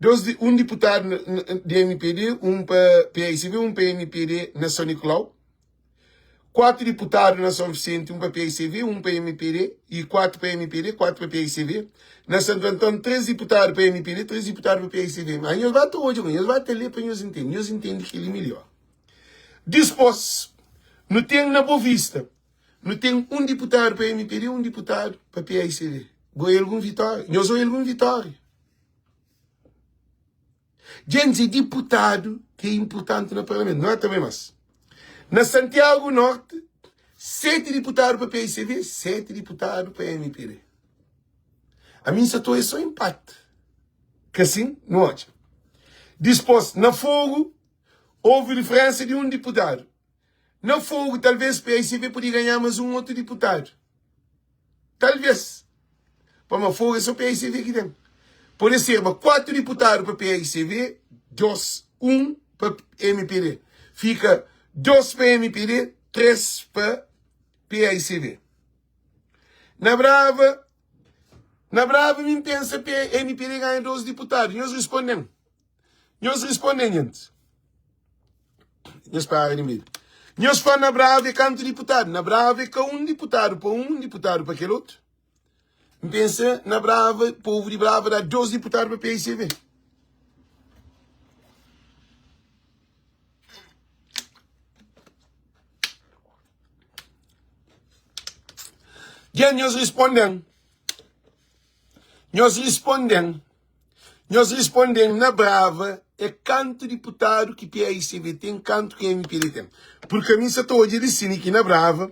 2 di, un diputadu di mpd, un pa paicv, un pa mpd na São Nicolau. 4 diputadu na São Vicente, un pa paicv, un pa mpd e 4 pa mpd, 4 pa paicv. Na Santo Antão, 3 diputadu pa mpd, 3 diputadu pa paicv. Mas nhos ba ta odja, nhos ba ta lê pa nhos intende. Nhos intende kel-li melhor. Dispôs, nu ten na Bovista, nu ten un diputadu pa mpd, un diputadu pa paicv. Bo é algun vitória? Nhos oia algun vitória? Djentis é diputadu ki é inpurtanti na parlamentu, não é tanbe mas na Santiago Norte 7 diputadu pa paicv, 7 diputadu pa mpd. Ami nsa ta oia so inpati, ka sin? Nu odja. Dispos na Fogo houve diferensa di un diputadu. Na Fogo talvez paicv podia ganha mas un otu diputadu. Talvês. Pamodi Fogo é só PAICV ki ten. Pode serba 4 diputadu pa PAICV, 2, 1 pa MPD. Fika 2 pa MPD, 3 pa PAICV. Na Brava, na Brava mi N pensa MPD ganha 2 diputadu. Nhos responde-m. Nhos responde-m, gentis. Nhos para di medu. Nhos fla na Brava é kantu diputadu? Na Brava é ka un diputadu pa un, un diputadu pa kel otu. N pensa na Brava, povu di Brava da dos diputadu pa PICV. Dja nhos responde-m. Nhos responde-m. Nhos responde-m na brava é kantu diputadu ki paicv ten kantu ki mpd ten purki ami sa ta odja di sini ki na brava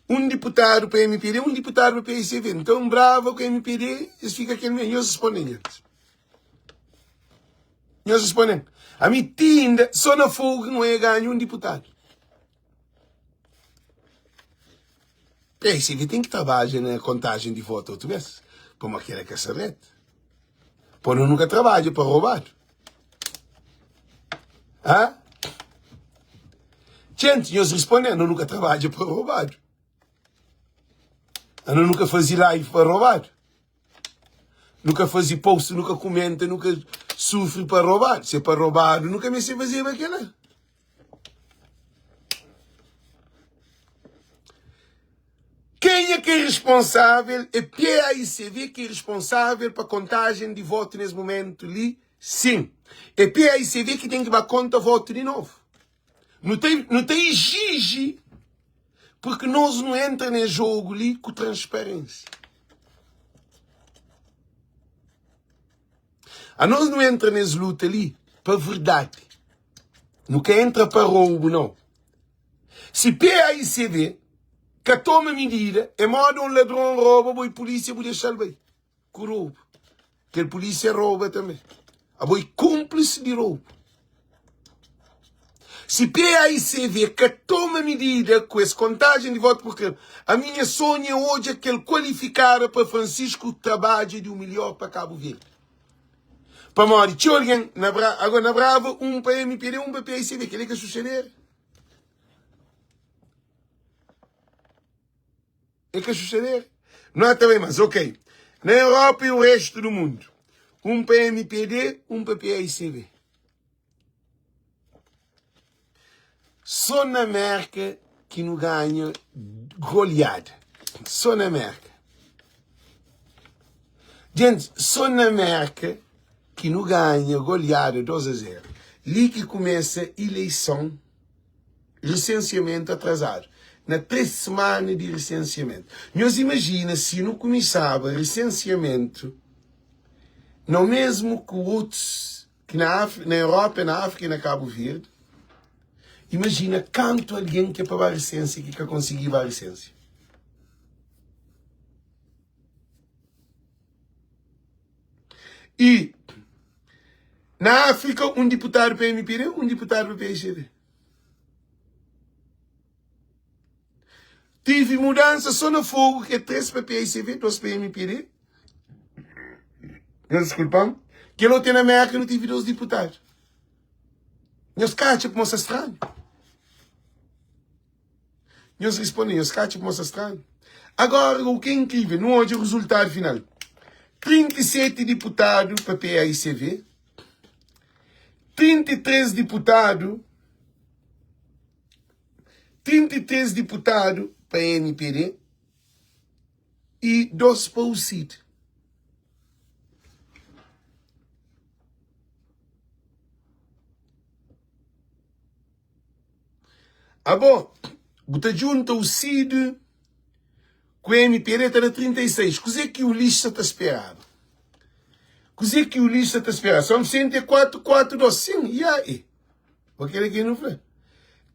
un diputadu pa mpd un diputadu pa paicv nton brava ku mpd es fika kel me nhos responde-m nhos nhos responde-m ami ti inda so na fogu ki nu e ganha un diputadu PSV ten ki trabadja na kontajen di votu otu bes, pamodi kela ka sta retu. Po nu ka trabadja pa robadu. Ha? Txente, nhos responde, nu nu ka trabadja pa robadu. Nu nu ka faze live pa robadu. Nu ka faze post, nu ka kumenta, nu ka sufri pa robadu. Se pa robadu, nu ka meste fazeba kela. Kenha ki é responsável? É PAICV ki é responsável pa kontajen di votu nes mumentu li? Sin. É PAICV ki ten ki ba konta votu di novu. Nu ta, nu ta exiji porque nos nu entra nes jogu li ku transparênsia. Anos nu entra nes luta li pa verdadi. Nu ka entra pa roubo, não. Si PAICV ka toma midida, é moda un ladron roba bo i pulísia bu dexa-l bai ku robu. Kel pulísia roba tanbê. Abo é kúnplisi di robu. Si PAICV ka toma midida ku es kontajen di votu pur krem, ami nha sonhu é odja kel kualifikada pa Francisco trabadja di u milhor pa Kabu Verdi. Pamodi txeu algen na Bra, agora na Brava un pa MPD un pa PAICV, kel-li ka xuxadera. É ka xuxadera. Não também, mas ok. Na Europa e o resto do mundo. Um para MPD, um para PAICV. Só na América que não ganha goleada. Só na América. Gente, só na América que não ganha goleada 2 a 0. Li que começa eleição Resensiamentu atrazadu. Na 3 semana di resensiamentu. Nhos imajina si nu kumisaba resensiamentu na mesmu ku otus ki na Áfri, na Europa, na Áfrika i na Kabu Verdi. Imajina kantu algen ki é pa ba resensia ki ka konsigi ba resensia. I na Áfrika un diputadu pa MPD, un diputadu pa PSDB. Tive mudança só na Fogo, que é 3 pa PICV, 2 pa MPD. Nhos desculpa-m. Kel otu é na Merka, nu tive 2 diputadu. Nhos ka atxa kuma sta stranhu? Nhos responde, nhos ka atxa kuma sta stranhu? Agora, o que é incrível, nu odja resultado final. 37 diputadu pa PAICV, 33 diputadu 33 diputadu pa MPD e 2 pa UCID. Abo, bu ta djunta UCID ku MPD ta da 36. Kuzê ki Ulisses sa ta speraba? Kuzê ki Ulisses sa ta speraba? São Vicente é 4, 4, 2. Sim, ia e. Bo kere ki nu fla?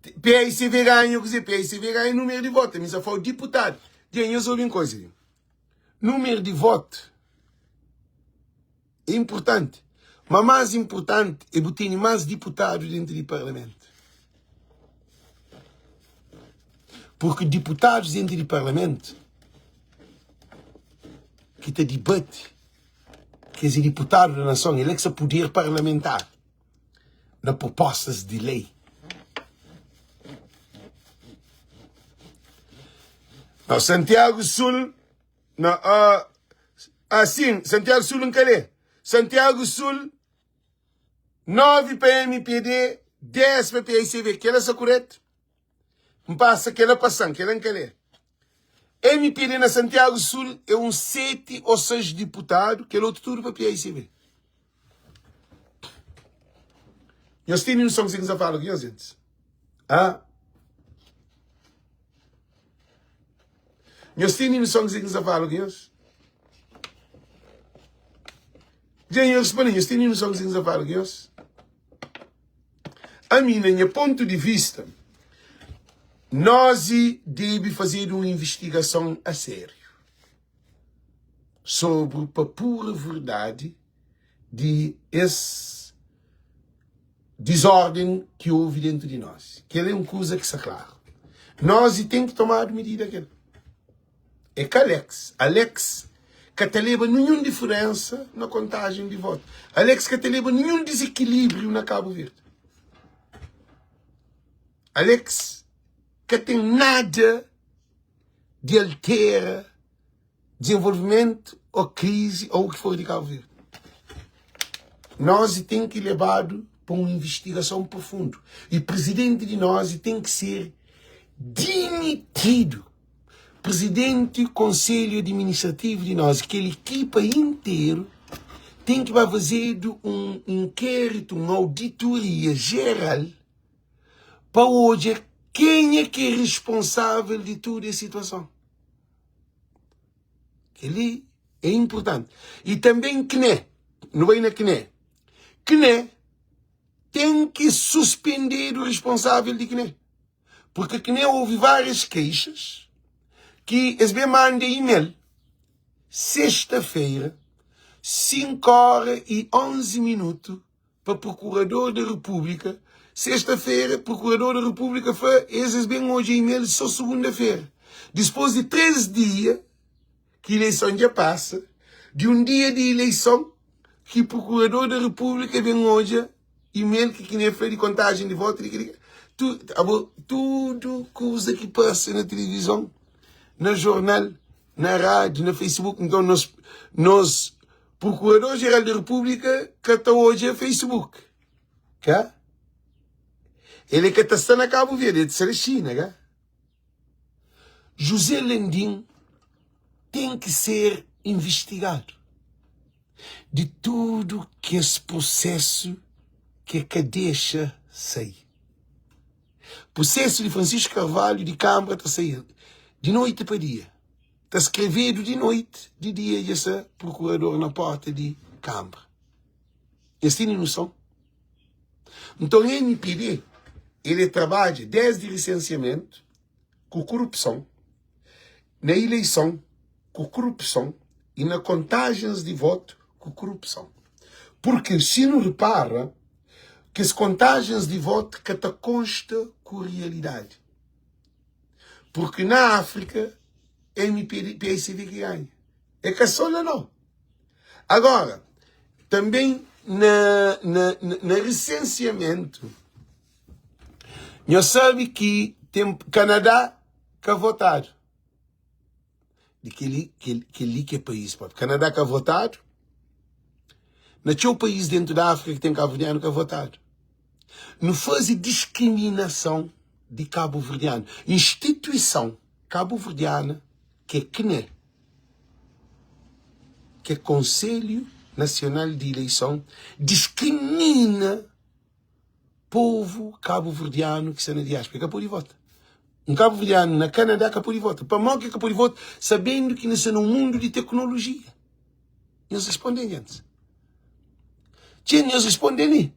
PICV ganha kuzê? PICV ganha número di voto. Mi sa fala diputadu. Dja, nhos obi un koisa li. Número di voto é importante. Ma más importante é bu tene más diputadu dentro di parlamento. Porque diputadus dentro di parlamento ki ta dibati, kes é diputadu da nason, el é ki sa poder parlamentar na propostas di lei. Na Santiago Sul, na uh, ah, sim, Santiago Sul n ka lê. Santiago Sul, 9 pa MPD, 10 pa PICV. Kela sa kuretu? N pasa kela pasan, kela n ka lê. MPD na Santiago Sul é uns 7 ou 6 diputadu, kel otu tudu pa PICV. Nhos tene noson kuzê ki N sta fala ku nhos, gentis? Ah? Nhos tene noson kuzê ki N sta fala ku nhos? Dja nhos responde, nhos tene noson kuzê ki N sta fala ku nhos? Ami, na nha pontu di vista, nos debe fazedu un invistigason a sériu sobri pa pura verdadi di es dizórden ki ovi dentu di nos. Kel-la é un kuza ki sta klaru. Nos ten ki tomadu midida kel. É ka Alex. Alex ka ta leba ninhun diferensa na kontajen di votu. Alex ka ta leba ninhun dizikilibriu na Kabu Verdi. Alex ka ten nada di altera dizenvolvimentu ô krizi ô u ki for di Kabu Verdi. Nos ten ki lebadu pa un invistigason profundu y prizidenti di nos ten ki ser dimitidu. Prizidenti konselhu adiministrativu di nos, kel ekipa interu ten ki ba fazedu un inkéritu, un auditoria jeral pa odja kenha ki é responsável di tudu es situason. Kel-li é inportanti. I tanben CNE, nu bai na CNE. CNE ten ki suspendedu responsável di CNE. Porque que nem houve várias queixas que es bem manda e-mail sexta-feira, 5 hora e 11 minuto pa Procurador da República, sexta-feira, Procurador da República fla es es bem odja e-mail só segunda-feira. Dispôs di 3 dia ki ileison dja pasa, di un dia di ileison ki Procurador da República bem odja e-mail ki kine fla di kontajen di votu di kili tu abo tudu kuza ki pasa na tilivizon, na jornal, na rádiu, na Facebook, nton nos nos Procurador Geral da República ka ta odja Facebook, ka? Ele ka ta sta na Cabo Verde, ele ta sta na China, ka? José Landim ten ki ser investigadu di tudu kes prosesu ke ka dexa sai. Prosesu di Francisco Carvalho di Câmara ta sai di noiti pa dia. Ta skrevedu di noiti, di dia dja sta prokurador na porta di Câmara. Nhos tene noson? Nton MPD el é trabadja desdi risensiamentu ku kurupson, na ileison ku kurupson i na kontajens di votu ku kurupson. Purki si nu ripara kes kontajens di votu ka ta konsta ku rialidadi. Purki na Afrika MPD, PSB ki ganha. É ka so la nau. Agora, também na, na, na recenseamento, nós sabe que tem Canadá ka votado. De que que, que que é país próprio. Canadá ka votado. Na txeu país dentro da África que tem cabo-verdiano ka votado. Nu faze discriminação de cabo-verdiano. Instituição cabo-verdiana que é CNE. Ke Konselhu Nasional di Ileison diskrimina povu kabuverdianu ki sta na diáspora. E ka pode vota. Un kabuverdianu na Kanadá ka pode vota. Pamodi ki ka pode vota? Sabendu ki nu sta na un mundu di teknolojia. Nhos responde-m, gentis. Txê, nhos responde-m li.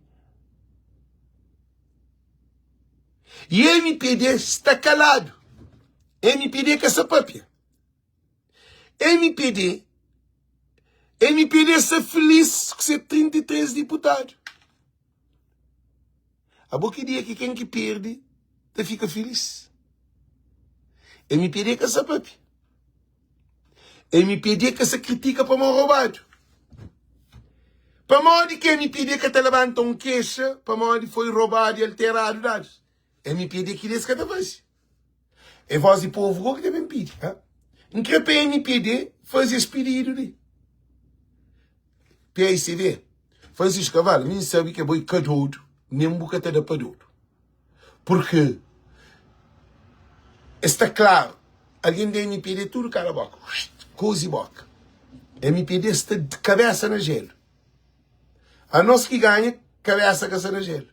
I MPD sta kaladu. MPD ka sta papia. Mpd mpd sta feliz ku se 33 diputadu. Abo ki dia ki ken ki perde ta fika feliz? Mpd ka sa papia. Mpd ka sa kritika pamo robadu. Pamodi ki mpd ka ta labanta un kexa pamodi foi robadu i alteradu dadus? Mpd kila es ka ta faze. É voz di povu go ki ta ben pidi. Ha? N kre pa MPD faze es pididu li. PICD, Francisco Carvalho, mi N sabe ke bo é ka dodu, nen bu ka ta da pa dodu. Porque esta klaru, algen di MPD tudu kala boka, kozi boka. MPD sta di kabesa na jelu. Anos ki ganha, kabesa ka sta na jelu.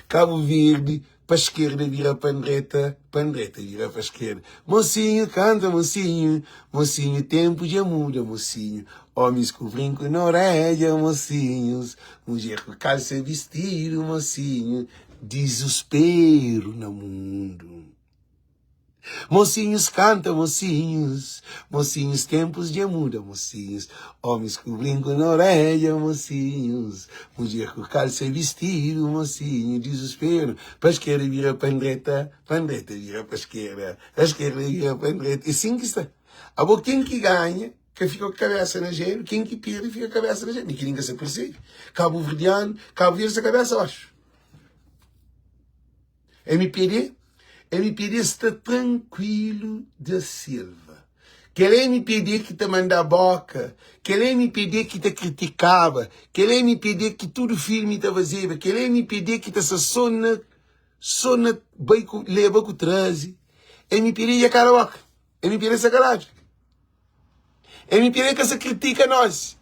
Cabo Verde pa esquerda vira pa ndreta, pa ndreta vira pa esquerda. Mocinho canta mocinho, mocinho tempo dja muda mocinho. Homens ku brinco na oreja mocinhos, mudjer ku calça vestido mocinho, desuspero na mundo. Mocinhos canta mocinhos, mocinhos tempos dja muda mocinhos, homis ku brinco na oreja mocinhos, mudjer ku calça bistido mocinho, desuspero pa esquerda vira pa ndreta, pa ndreta vira pa esquerda, pa esquerda vira pa ndreta, é sin ki sta. Abo ken ki ganha ka fika ku cabeça na gelo, ken ki perde fika cabeça na gelo, mi ki ninga sa percebe, cabo verdiano, cabo verde sta cabeça baxu. Mpd Mpd sta trankuilu da Silva Kel mpd ki ta manda boka Kel mpd ki ta kritikaba Kel mpd ki tudu filmi ta fazeba Kel mpd ki ta sta so na so na bai ku leba ku traze Mpd dja kala boka Mpd sta kaladu MPD ka sa kritika nos.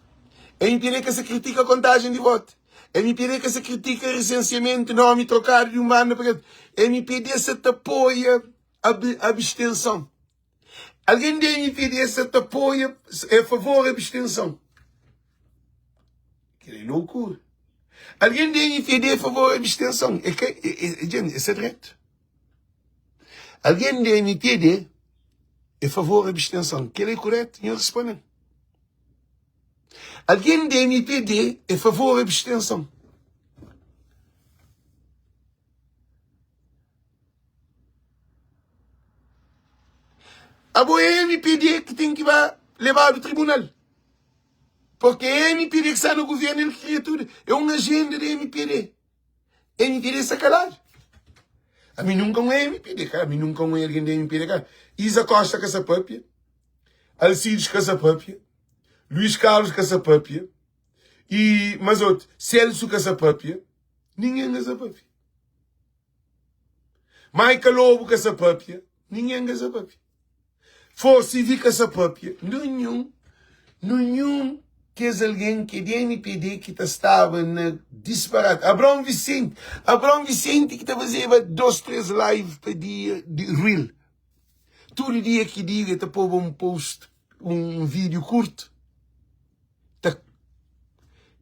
MPD ka sa kritika kontajen di votu. MPD ka sa kritika resensiamentu, nomi trokadu di un banda pa kel. MPD sa ta apoia abstenson. Algen di MPD sa ta apoia, é a favor abstenson. Kel é loucura. Algen di MPD é favor abstenson. É ka, é, é, gente, é sa dretu. Algen di MPD é favor abstenson. Kel é kuretu? Nho responde-m. Algen di MPD é favor abstenson. Abo é MPD ki ten ki ba lebadu tribunal. Porque é MPD ki sta na governo, el ki kria tudo. É un agenda de MPD. MPD sta calado. Ami nunka un MPD, ka. Ami nunka un alguém de MPD, ka. Isa Costa ka sa papia. Alcides ka sa papia. Luís Carlos ka sa papia. E mas outro, Celso ka sa papia. Ninguém ka sa papia. Maica Lobo ka sa papia, ninguém ka sa papia. Força e ka sa papia, nenhum, nenhum kes alguém ki é di MPD ki ta staba na disparate. Abraão Vicente, Abraão Vicente ki ta fazeba 2, 3 live pa dia di reel. Tudo dia ki diga ta poba um post, um vídeo curto. Ta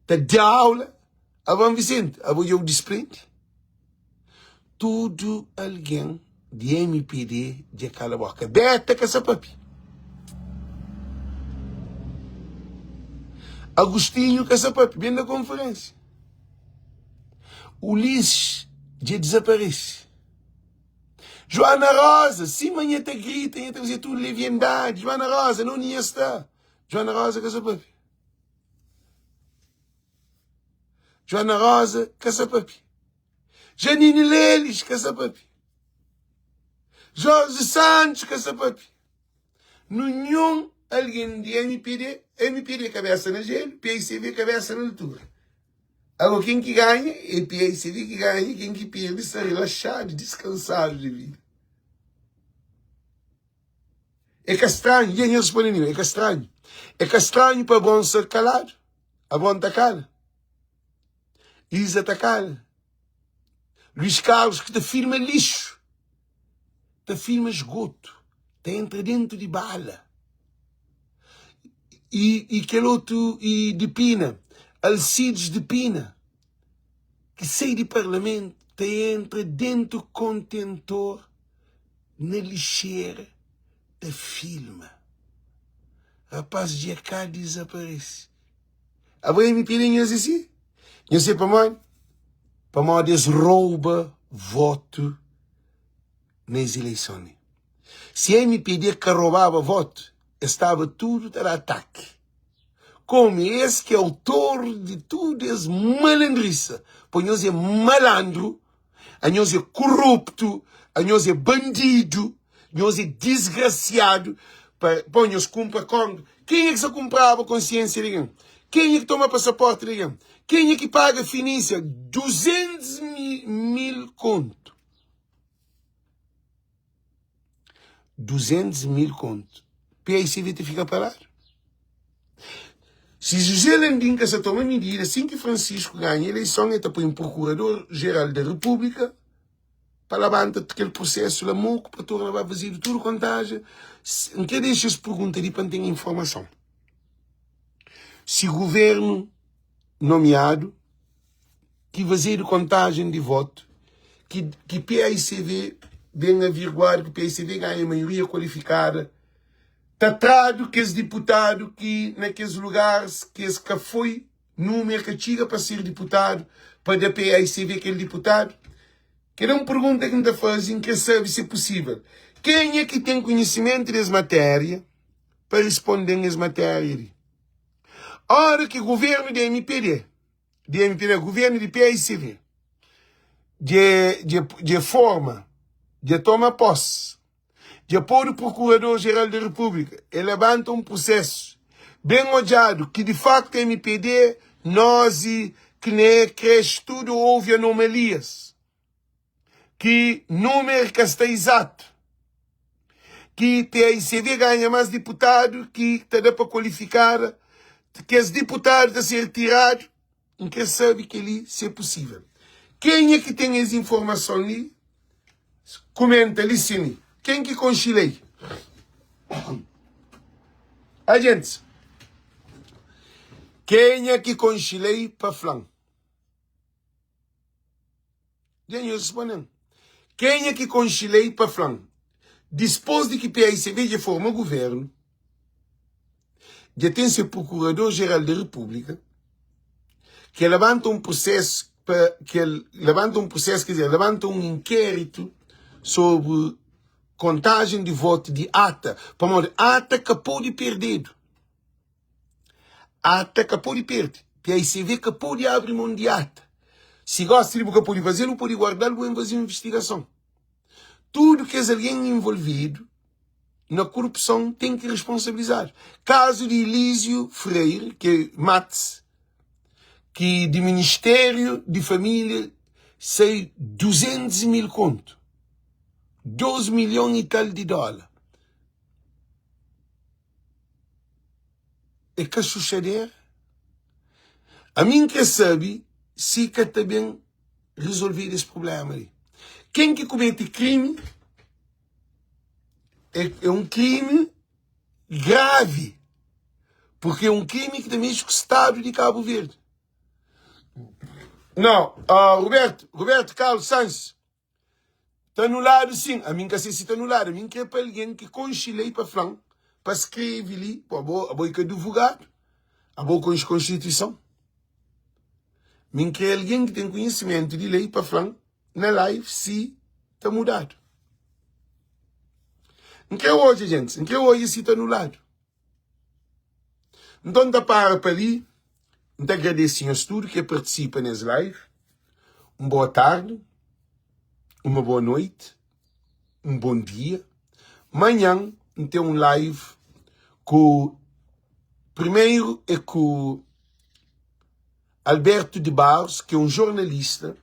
ta da aula. Abraão Vicente, abo dja bu disprende? Tudu algen di MPD dja kala boka. Beta ka sa papia. Agostinho ka sa papia, ben na konferensia. Ulisses dja dizaparese. Joana Rosa, sima nha ta grita, nha ta faze tudu leviandadi. Joana Rosa, na undi nha sta? Joana Rosa ka sa papia. Joana Rosa ka sa papia. Janine Lelis ka sa papia. Jorge Santos ka sa papia. Ninhun algen di MPD, MPD kabesa na jelu, PICV kabesa na altura. Agora ken ki ganha é PICV ki ganha, ken ki perde sta relaxadu, diskansadu di vida. É ka stranhu, dja nhos responde mi, é ka stranhu. É ka stranhu pa Abron ser kaladu. Abron ta kala. Isa ta kala. Luís Carlos ki ta filma lixu, ta filma esgoto, ta entra dentu di bala. E, e kel otu e de Pina, Alcides de Pina, ki sai di parlamento, ta entra dentu kontentor na lixera ta filma. Rapaz dja ka dizaparese. Abo é mi pidi nhos é si? Nhos é pamodi? Pamodi es rouba votu na es ileison li. Si MPD ka robaba votu, es staba tudu ta da ataki. Komu es ki é autor di tudu es malandrisa, po nhos é malandru, anhos é koruptu, anhos é bandidu, nhos é disgrasiadu, pa pô nhos kunpra kong. Kenha ki sa kunpraba konsiensia di algen? Kenha ki toma pasaporti di algen? Kenha ki paga finisia 200 mil kontu? 200 mil kontu. PICV ta fika paradu. Si José Landim ka sa toma midida, sin ki Francisco ganha eleison, el ta poi un procurador geral da República pa labanta kel prosesu la moku pa torna ba fazedu tudu kontajen. N kre dexa es pergunta li pa N ten informason. Si governu nomiadu ki fazedu kontajen di votu, ki, ki PAICV ben averguadu, ki PAICV ganha maioria kualifikada, ta tradu kes diputadu ki na kes lugaris ki es ka foi numer ka txiga pa ser diputadu pa da PAICV kel diputadu? Kel é un pergunta ki N ta faze, N kre sabe si é pusível. Kenha ki ten konhisimentu di es matéria pa risponde-m es matéria li? Ora ki guvernu di MPD di MPD, guvernu di PAICV, dja dja forma, dja toma posse, dja podu Procurador Geral da República, e labanta un prosesu ben odjadu ki di facto MPD, Nosi, CNE, Creche, tudu houve anomalias. ki numer ka sta izatu, ki PAICV ganha mas diputadu ki ta da pa kualifikada, kes diputadu ta ser tiradu, N kre sabe keli si é pusivel. Kenha ki ten es informason li, kumenta li sin li. Ken ki konxi lei? A gentis, kenha ki konxi lei pa fla-m. Dja nhos responde-m. Kenha ki konxe lei pa fla-m, dispôs di ki paicv dja forma guvérnu, dja ten se Prokurador-Jeral di Repúblika, ki el labanta un prusésu pa, ki el labanta un prusésu, ker dizer, labanta un inkéritu sobri kontájen di votu di ata, pamodi ata ka pode perdedu. Ata ka pode perde. PICV ka pode abri mon di ata. Si gosi li bu ka pode faze-l, bu pode guarda-l, bu ben faze un invistigason. Tudu kes algen involvidu na korupson ten ki responsabilizadu. Kazu di Elísio Freire, ki é Max, ki di Ministériu di Família sai 200 mil kontu, 2 milhon i tal di dóla. É ka xuxadera? Ami N kre sabe si ka ta ben rezolvedu es prublema li. Ken ki kumete krimi é, é un krimi gravi, porque é un krimi ki ta mexe ku stadu di Kabu Verdi. Não, uh, Roberto, Roberto Carlos Sanches, Ta anuladu sin. Ami N ka se si ta anuladu. Ami N kre pa algen ki konxe lei pa fla-m, pa skrebe li. Po, abo, abo i ka advogadu. Abo konxe konstituison. Mi N kre algen ki ten konhisimentu di lei pa fla-m na live si ta mudadu. N kre odja, gentis. N kre odja si ta anuladu. Nton, N ta para pa li. N ta agradese nhos tudu ki partisipa nes live. Un boa tardi, uma boa noite, un bon dia. Manhan N ten un live ku primeiro é ku Alberto de Barros, ki é un jornalista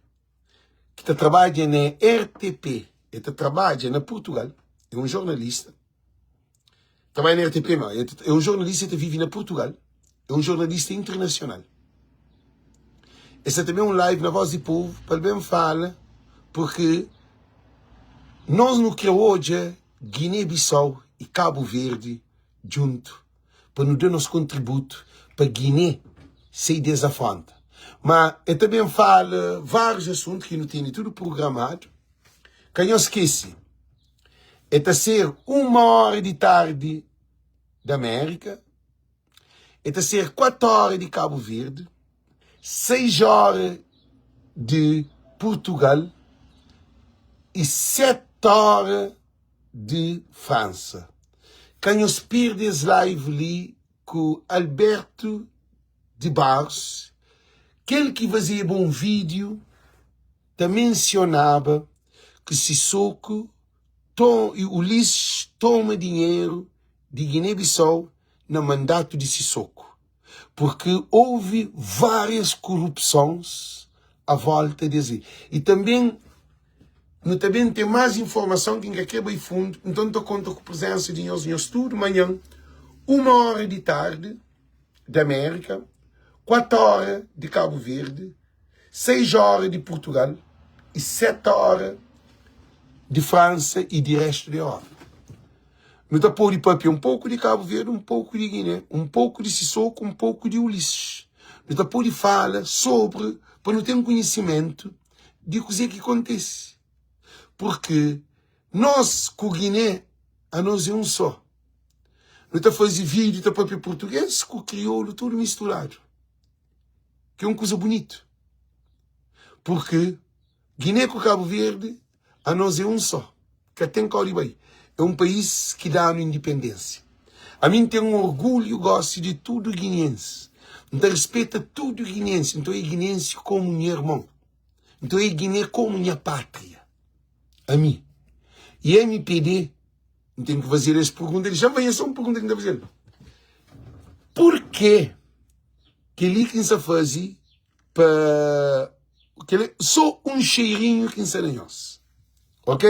ki ta trabadja na RTP. El ta trabadja na Portugal, é un jornalista. Trabalha na RTP, ma é um jornalista que vive na Portugal, é um jornalista internacional. Esse é também um live na Voz do Povo para ele bem fala, porque nós não queremos hoje Guiné-Bissau e Cabo Verde junto para nos dar nosso contributo para Guiné sair dessa afronta. Mas ele também fala vários assuntos que não tem tudo programado. Que não esquece. É ta ser uma hora di tardi di Amérika, é ta ser 4 hora di Kabu Verdi, 6 hora di Purtugal y 7 hora di Fransa. Ka nhos perde es live li ku Alberto de Barros, kel ki fazeba un vídeo ta mensionaba ki Sissoco to i Ulisses toma dinheru di Guiné-Bissau na mandatu di Sissoco, porque houve várias corrupções à volta des li. E também nu ta ben ten más informason ki N ka kre bai fundu, nton N ta konta ku prezensa di nhos, nhos tudu manhan, uma hora di tardi di Amérika, 4 hora di Kabu Verdi, 6 óra di Purtugal y 7 óra di Fransa y di réstu di Europa. Nu ta pode pâpia un poku di Kabu Verdi, un poku di Giné, un poku di Sissoco, un poku di Ulisses. Nu ta pode fala sobri pa nu ten konhisimentu di kuzê ki kontise. Purki nos ku Giné, anos é un sô. Nu ta faze vídiu ta pâpia purtugês ku kriolu tudu misturadu. ki é un kuza bunitu. Purki Giné ku Kabu Verdi anos é un só, ka ten kau di bai. É un país ki da-nu indipendênsia. Ami N ten orgulhu gosi di tudu giniensis. N ta rispeta tudu giniensi. N ta oia giniensi komu nha irmon. N ta oia Giné komu nha pátria. Ami. I MPD, N ten ki faze-l es pergunta. Dexa-m faze só un pergunta ki N ta faze-l. Purkê? Kel-li ki N sta faze pa kel-li sô un xeirinhu ki N sta da nhos. Ok?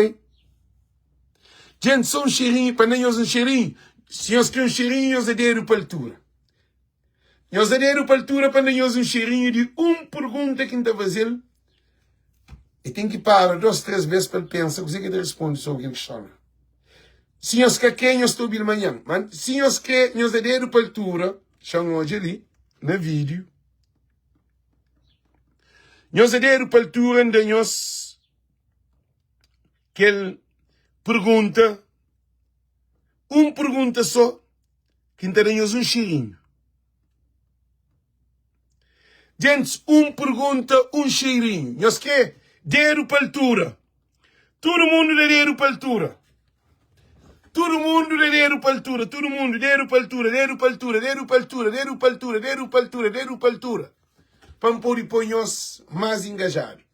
Djenti, sô un xeirinhu pa N da nhos un xeirinhu. Si nhos kre un xeirinhu, nhos da dedu pa altura. Nhos da dedu pa altura pa N da nhos un xeirinhu di un pergunta ki N ta faze-l. E ten ki para dos, tres bes pa el pensa kuzê ki el ta responde sobri kel kiston la. Si nhos ka kre, nhos ta obi-l manhan. Ma si nhos kre, nhos da dedu pa altura. Xa-m odja li na vídiu. Nhos da dedu pa altura, N da nhos. Kel pergunta, un pergunta só, ki N ta da nhos un xeirinhu. Gentis, un pergunta, un xeirinhu. Nhos kre dedu pa altura. Tudu mundu da dedu pa altura. Tudu mundu da dedu pa altura. Tudu mundu, dedu pa altura, dedu pa altura, dedu pa altura, dedu pa altura, dedu pa altura, dedu pa altura. Pa N pode poi nhos más ingajadu.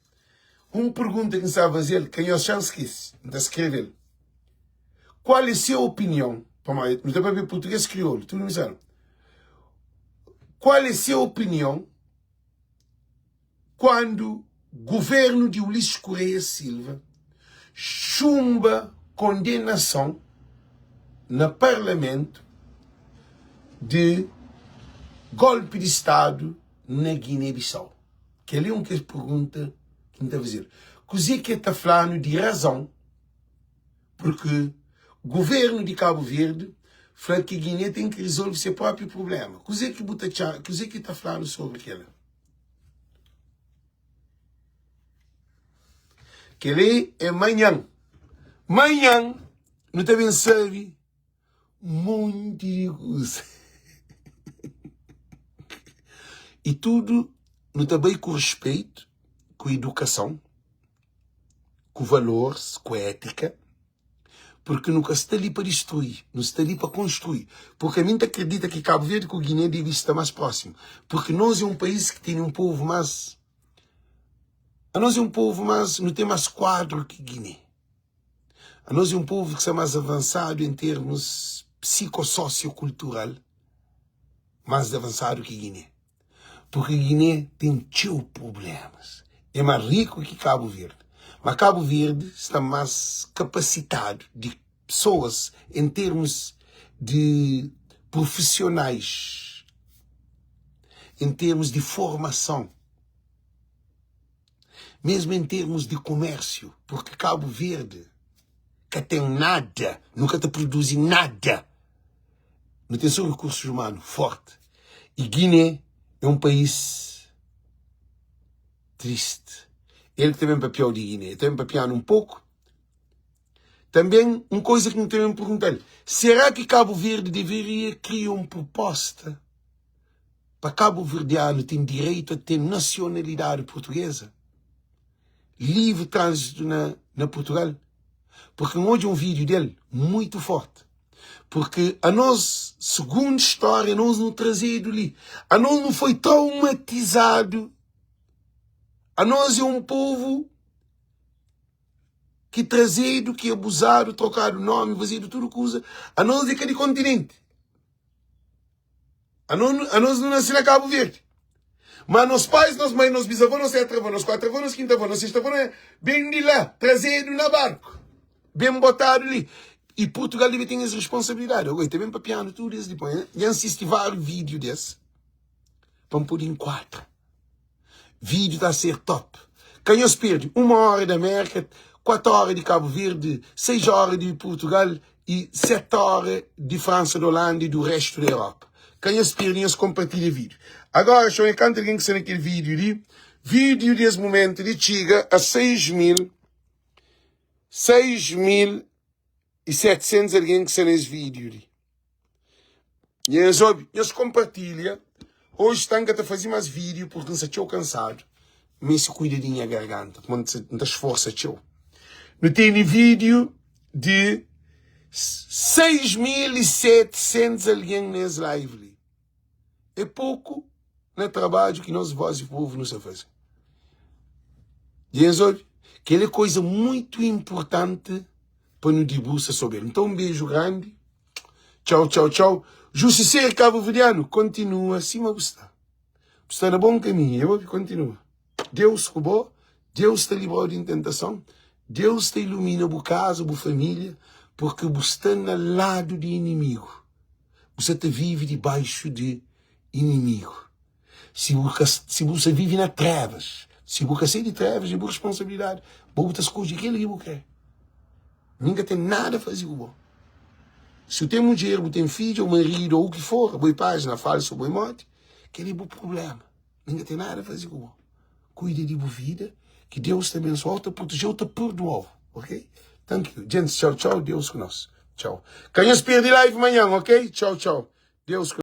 Un pergunta ki N sta faze-l, ka nhos xa N skese, N ta skrebe-l. Kual é se opinion, pamodi nu ta papia purtugês kriolu, tudu nu sabe. Kual é se opinion kuandu guvernu di Ulisses Correia Silva xunba kondenason na parlamentu di golpi di stadu na Guiné-Bissau? Kel-li é un kes pergunta ki N ta faze-l. Kuzê ki el ta fla-nu di razon purki guvernu di Kabu Verdi fla ki Guiné ten ki rizolve se própi prubléma. Kuzê ki bu ta txa, kuzê ki ta fla-nu sobri kel-la? Kel-li é manhan. Manhan nu ta ben sabe monti di kuza. I tudu nu ta bai ku rispeitu, ku idukason, ku valores, ku étika, purki nu ka sta li pa distrui, nu sta li pa konstrui. Purki ami N ta kridita ki Kabu Verdi ku Giné debi sta más prósimu, purki nos é un país ki tene un povu más, anos é un povu más, nu ten más kuadru ki Giné. Anos é un povu ki sta más avansadu en termus psikososiokultural, más avansadu ki Giné. Purki Giné ten txeu prublémas. É más riku ki Kabu Verdi, má Kabu Verdi sta más kapasitadu di pesoas en termus di profisionais, en termus di formason. Mesmu em termos di kumérsiu, purki Kabu Verdi ka ten nada, nu ka ta produzi nada. Nu ten so rikursus umanu forti. I Guiné é un país tristi. El ki ta ben papiau di Guiné, el ta ben papianu un poku. Tanben, un koza ki nu ta ben pergunta-l, será ki Kabu Verdi deveria kria un proposta pa kabuverdianu ten direitu a ten nasionalidadi purtugeza, livri tránzitu na na Purtugal? Purki N odja un vídiu del muitu forti. Purki anos, sugundu stória, anos nu trazedu li, anos nu foi traumatizadu, anos é un povu ki trazedu, ki abuzadu, trokadu nomi, fazedu tudu kuza, anos é ka di kontinenti. Anos nu nase na Kabu Verdi. Ma nos pais, nos mai, nos bisavó, nos tetravó, nos kuatravó, nos kintavó, nos sextavó, ben di la, trazedu na barku, ben botadu li. I Purtugal debe ten es responsabilidadi. Agora, ta ben papiandu tudu es dipôs. Dja N sisti várius vídiu des pa N pode inkuadra. Vídeo ta ser top. Ka nhos perde. Uma hora de América, 4 hora de Cabo Verde, 6 hora de Portugal e 7 hora de França, de Holanda e do resto da Europa. Ka nhos perde, nhos compartilha vídeo. Agora, txon, é kantu algen ki sta na kel vídeo li. Vídeo des momento li txiga a 6.000, 6.700 algen ki sta nes vídeo li. Nhos obi, nhos konpartilha. Oji sta N ka ta faze más vídiu purki N sta txeu kansadu. N meste kuida di nha garganta, pamodi N ta sforsa txeu. Nu tene vídiu di 6700 algen nes live li. É poku na trabadju ki nos Voz di Povu nu sta faze. Nhos obi, kel-li é koza mutu inportanti pa nu dibrusa sobri el. Nton, un beju grandi. Txau, txau, txau. Justiseru kabuverdianu, kontinua sima bu sta. Bu sta na bon kaminhu, nha obi, kontinua. Deus ku bo, Deus ta libra-u di tentason, Deus ta ilumina bu kaza, bu família, purki bu sta na ladu di inimigu. Bu sta ta vive dibaixu di inimigu. Si bu ka, si bu sta vive na trevas, si bu ka sai di trevas, é bu responsabilidadi. Bo bu ta skodje kel ki bu kre. Mi N ka ten nada faze ku bo. Si bu ten mudjer, bu ten fidju, ou maridu, ou u ki for, bo é pájina falsu, ou bo é modi, kel é bu prubléma. Mi N ka ten nada faze ku bo. Kuida di bu vida, ki Deus ta abensua-u, ta proteje-u, ta purdua-u, ok? Thank you. Djentis, txau, txau. Deus ku nos. Txau. Ka nhos perde live manhan, ok? Txau, txau. Deus ku.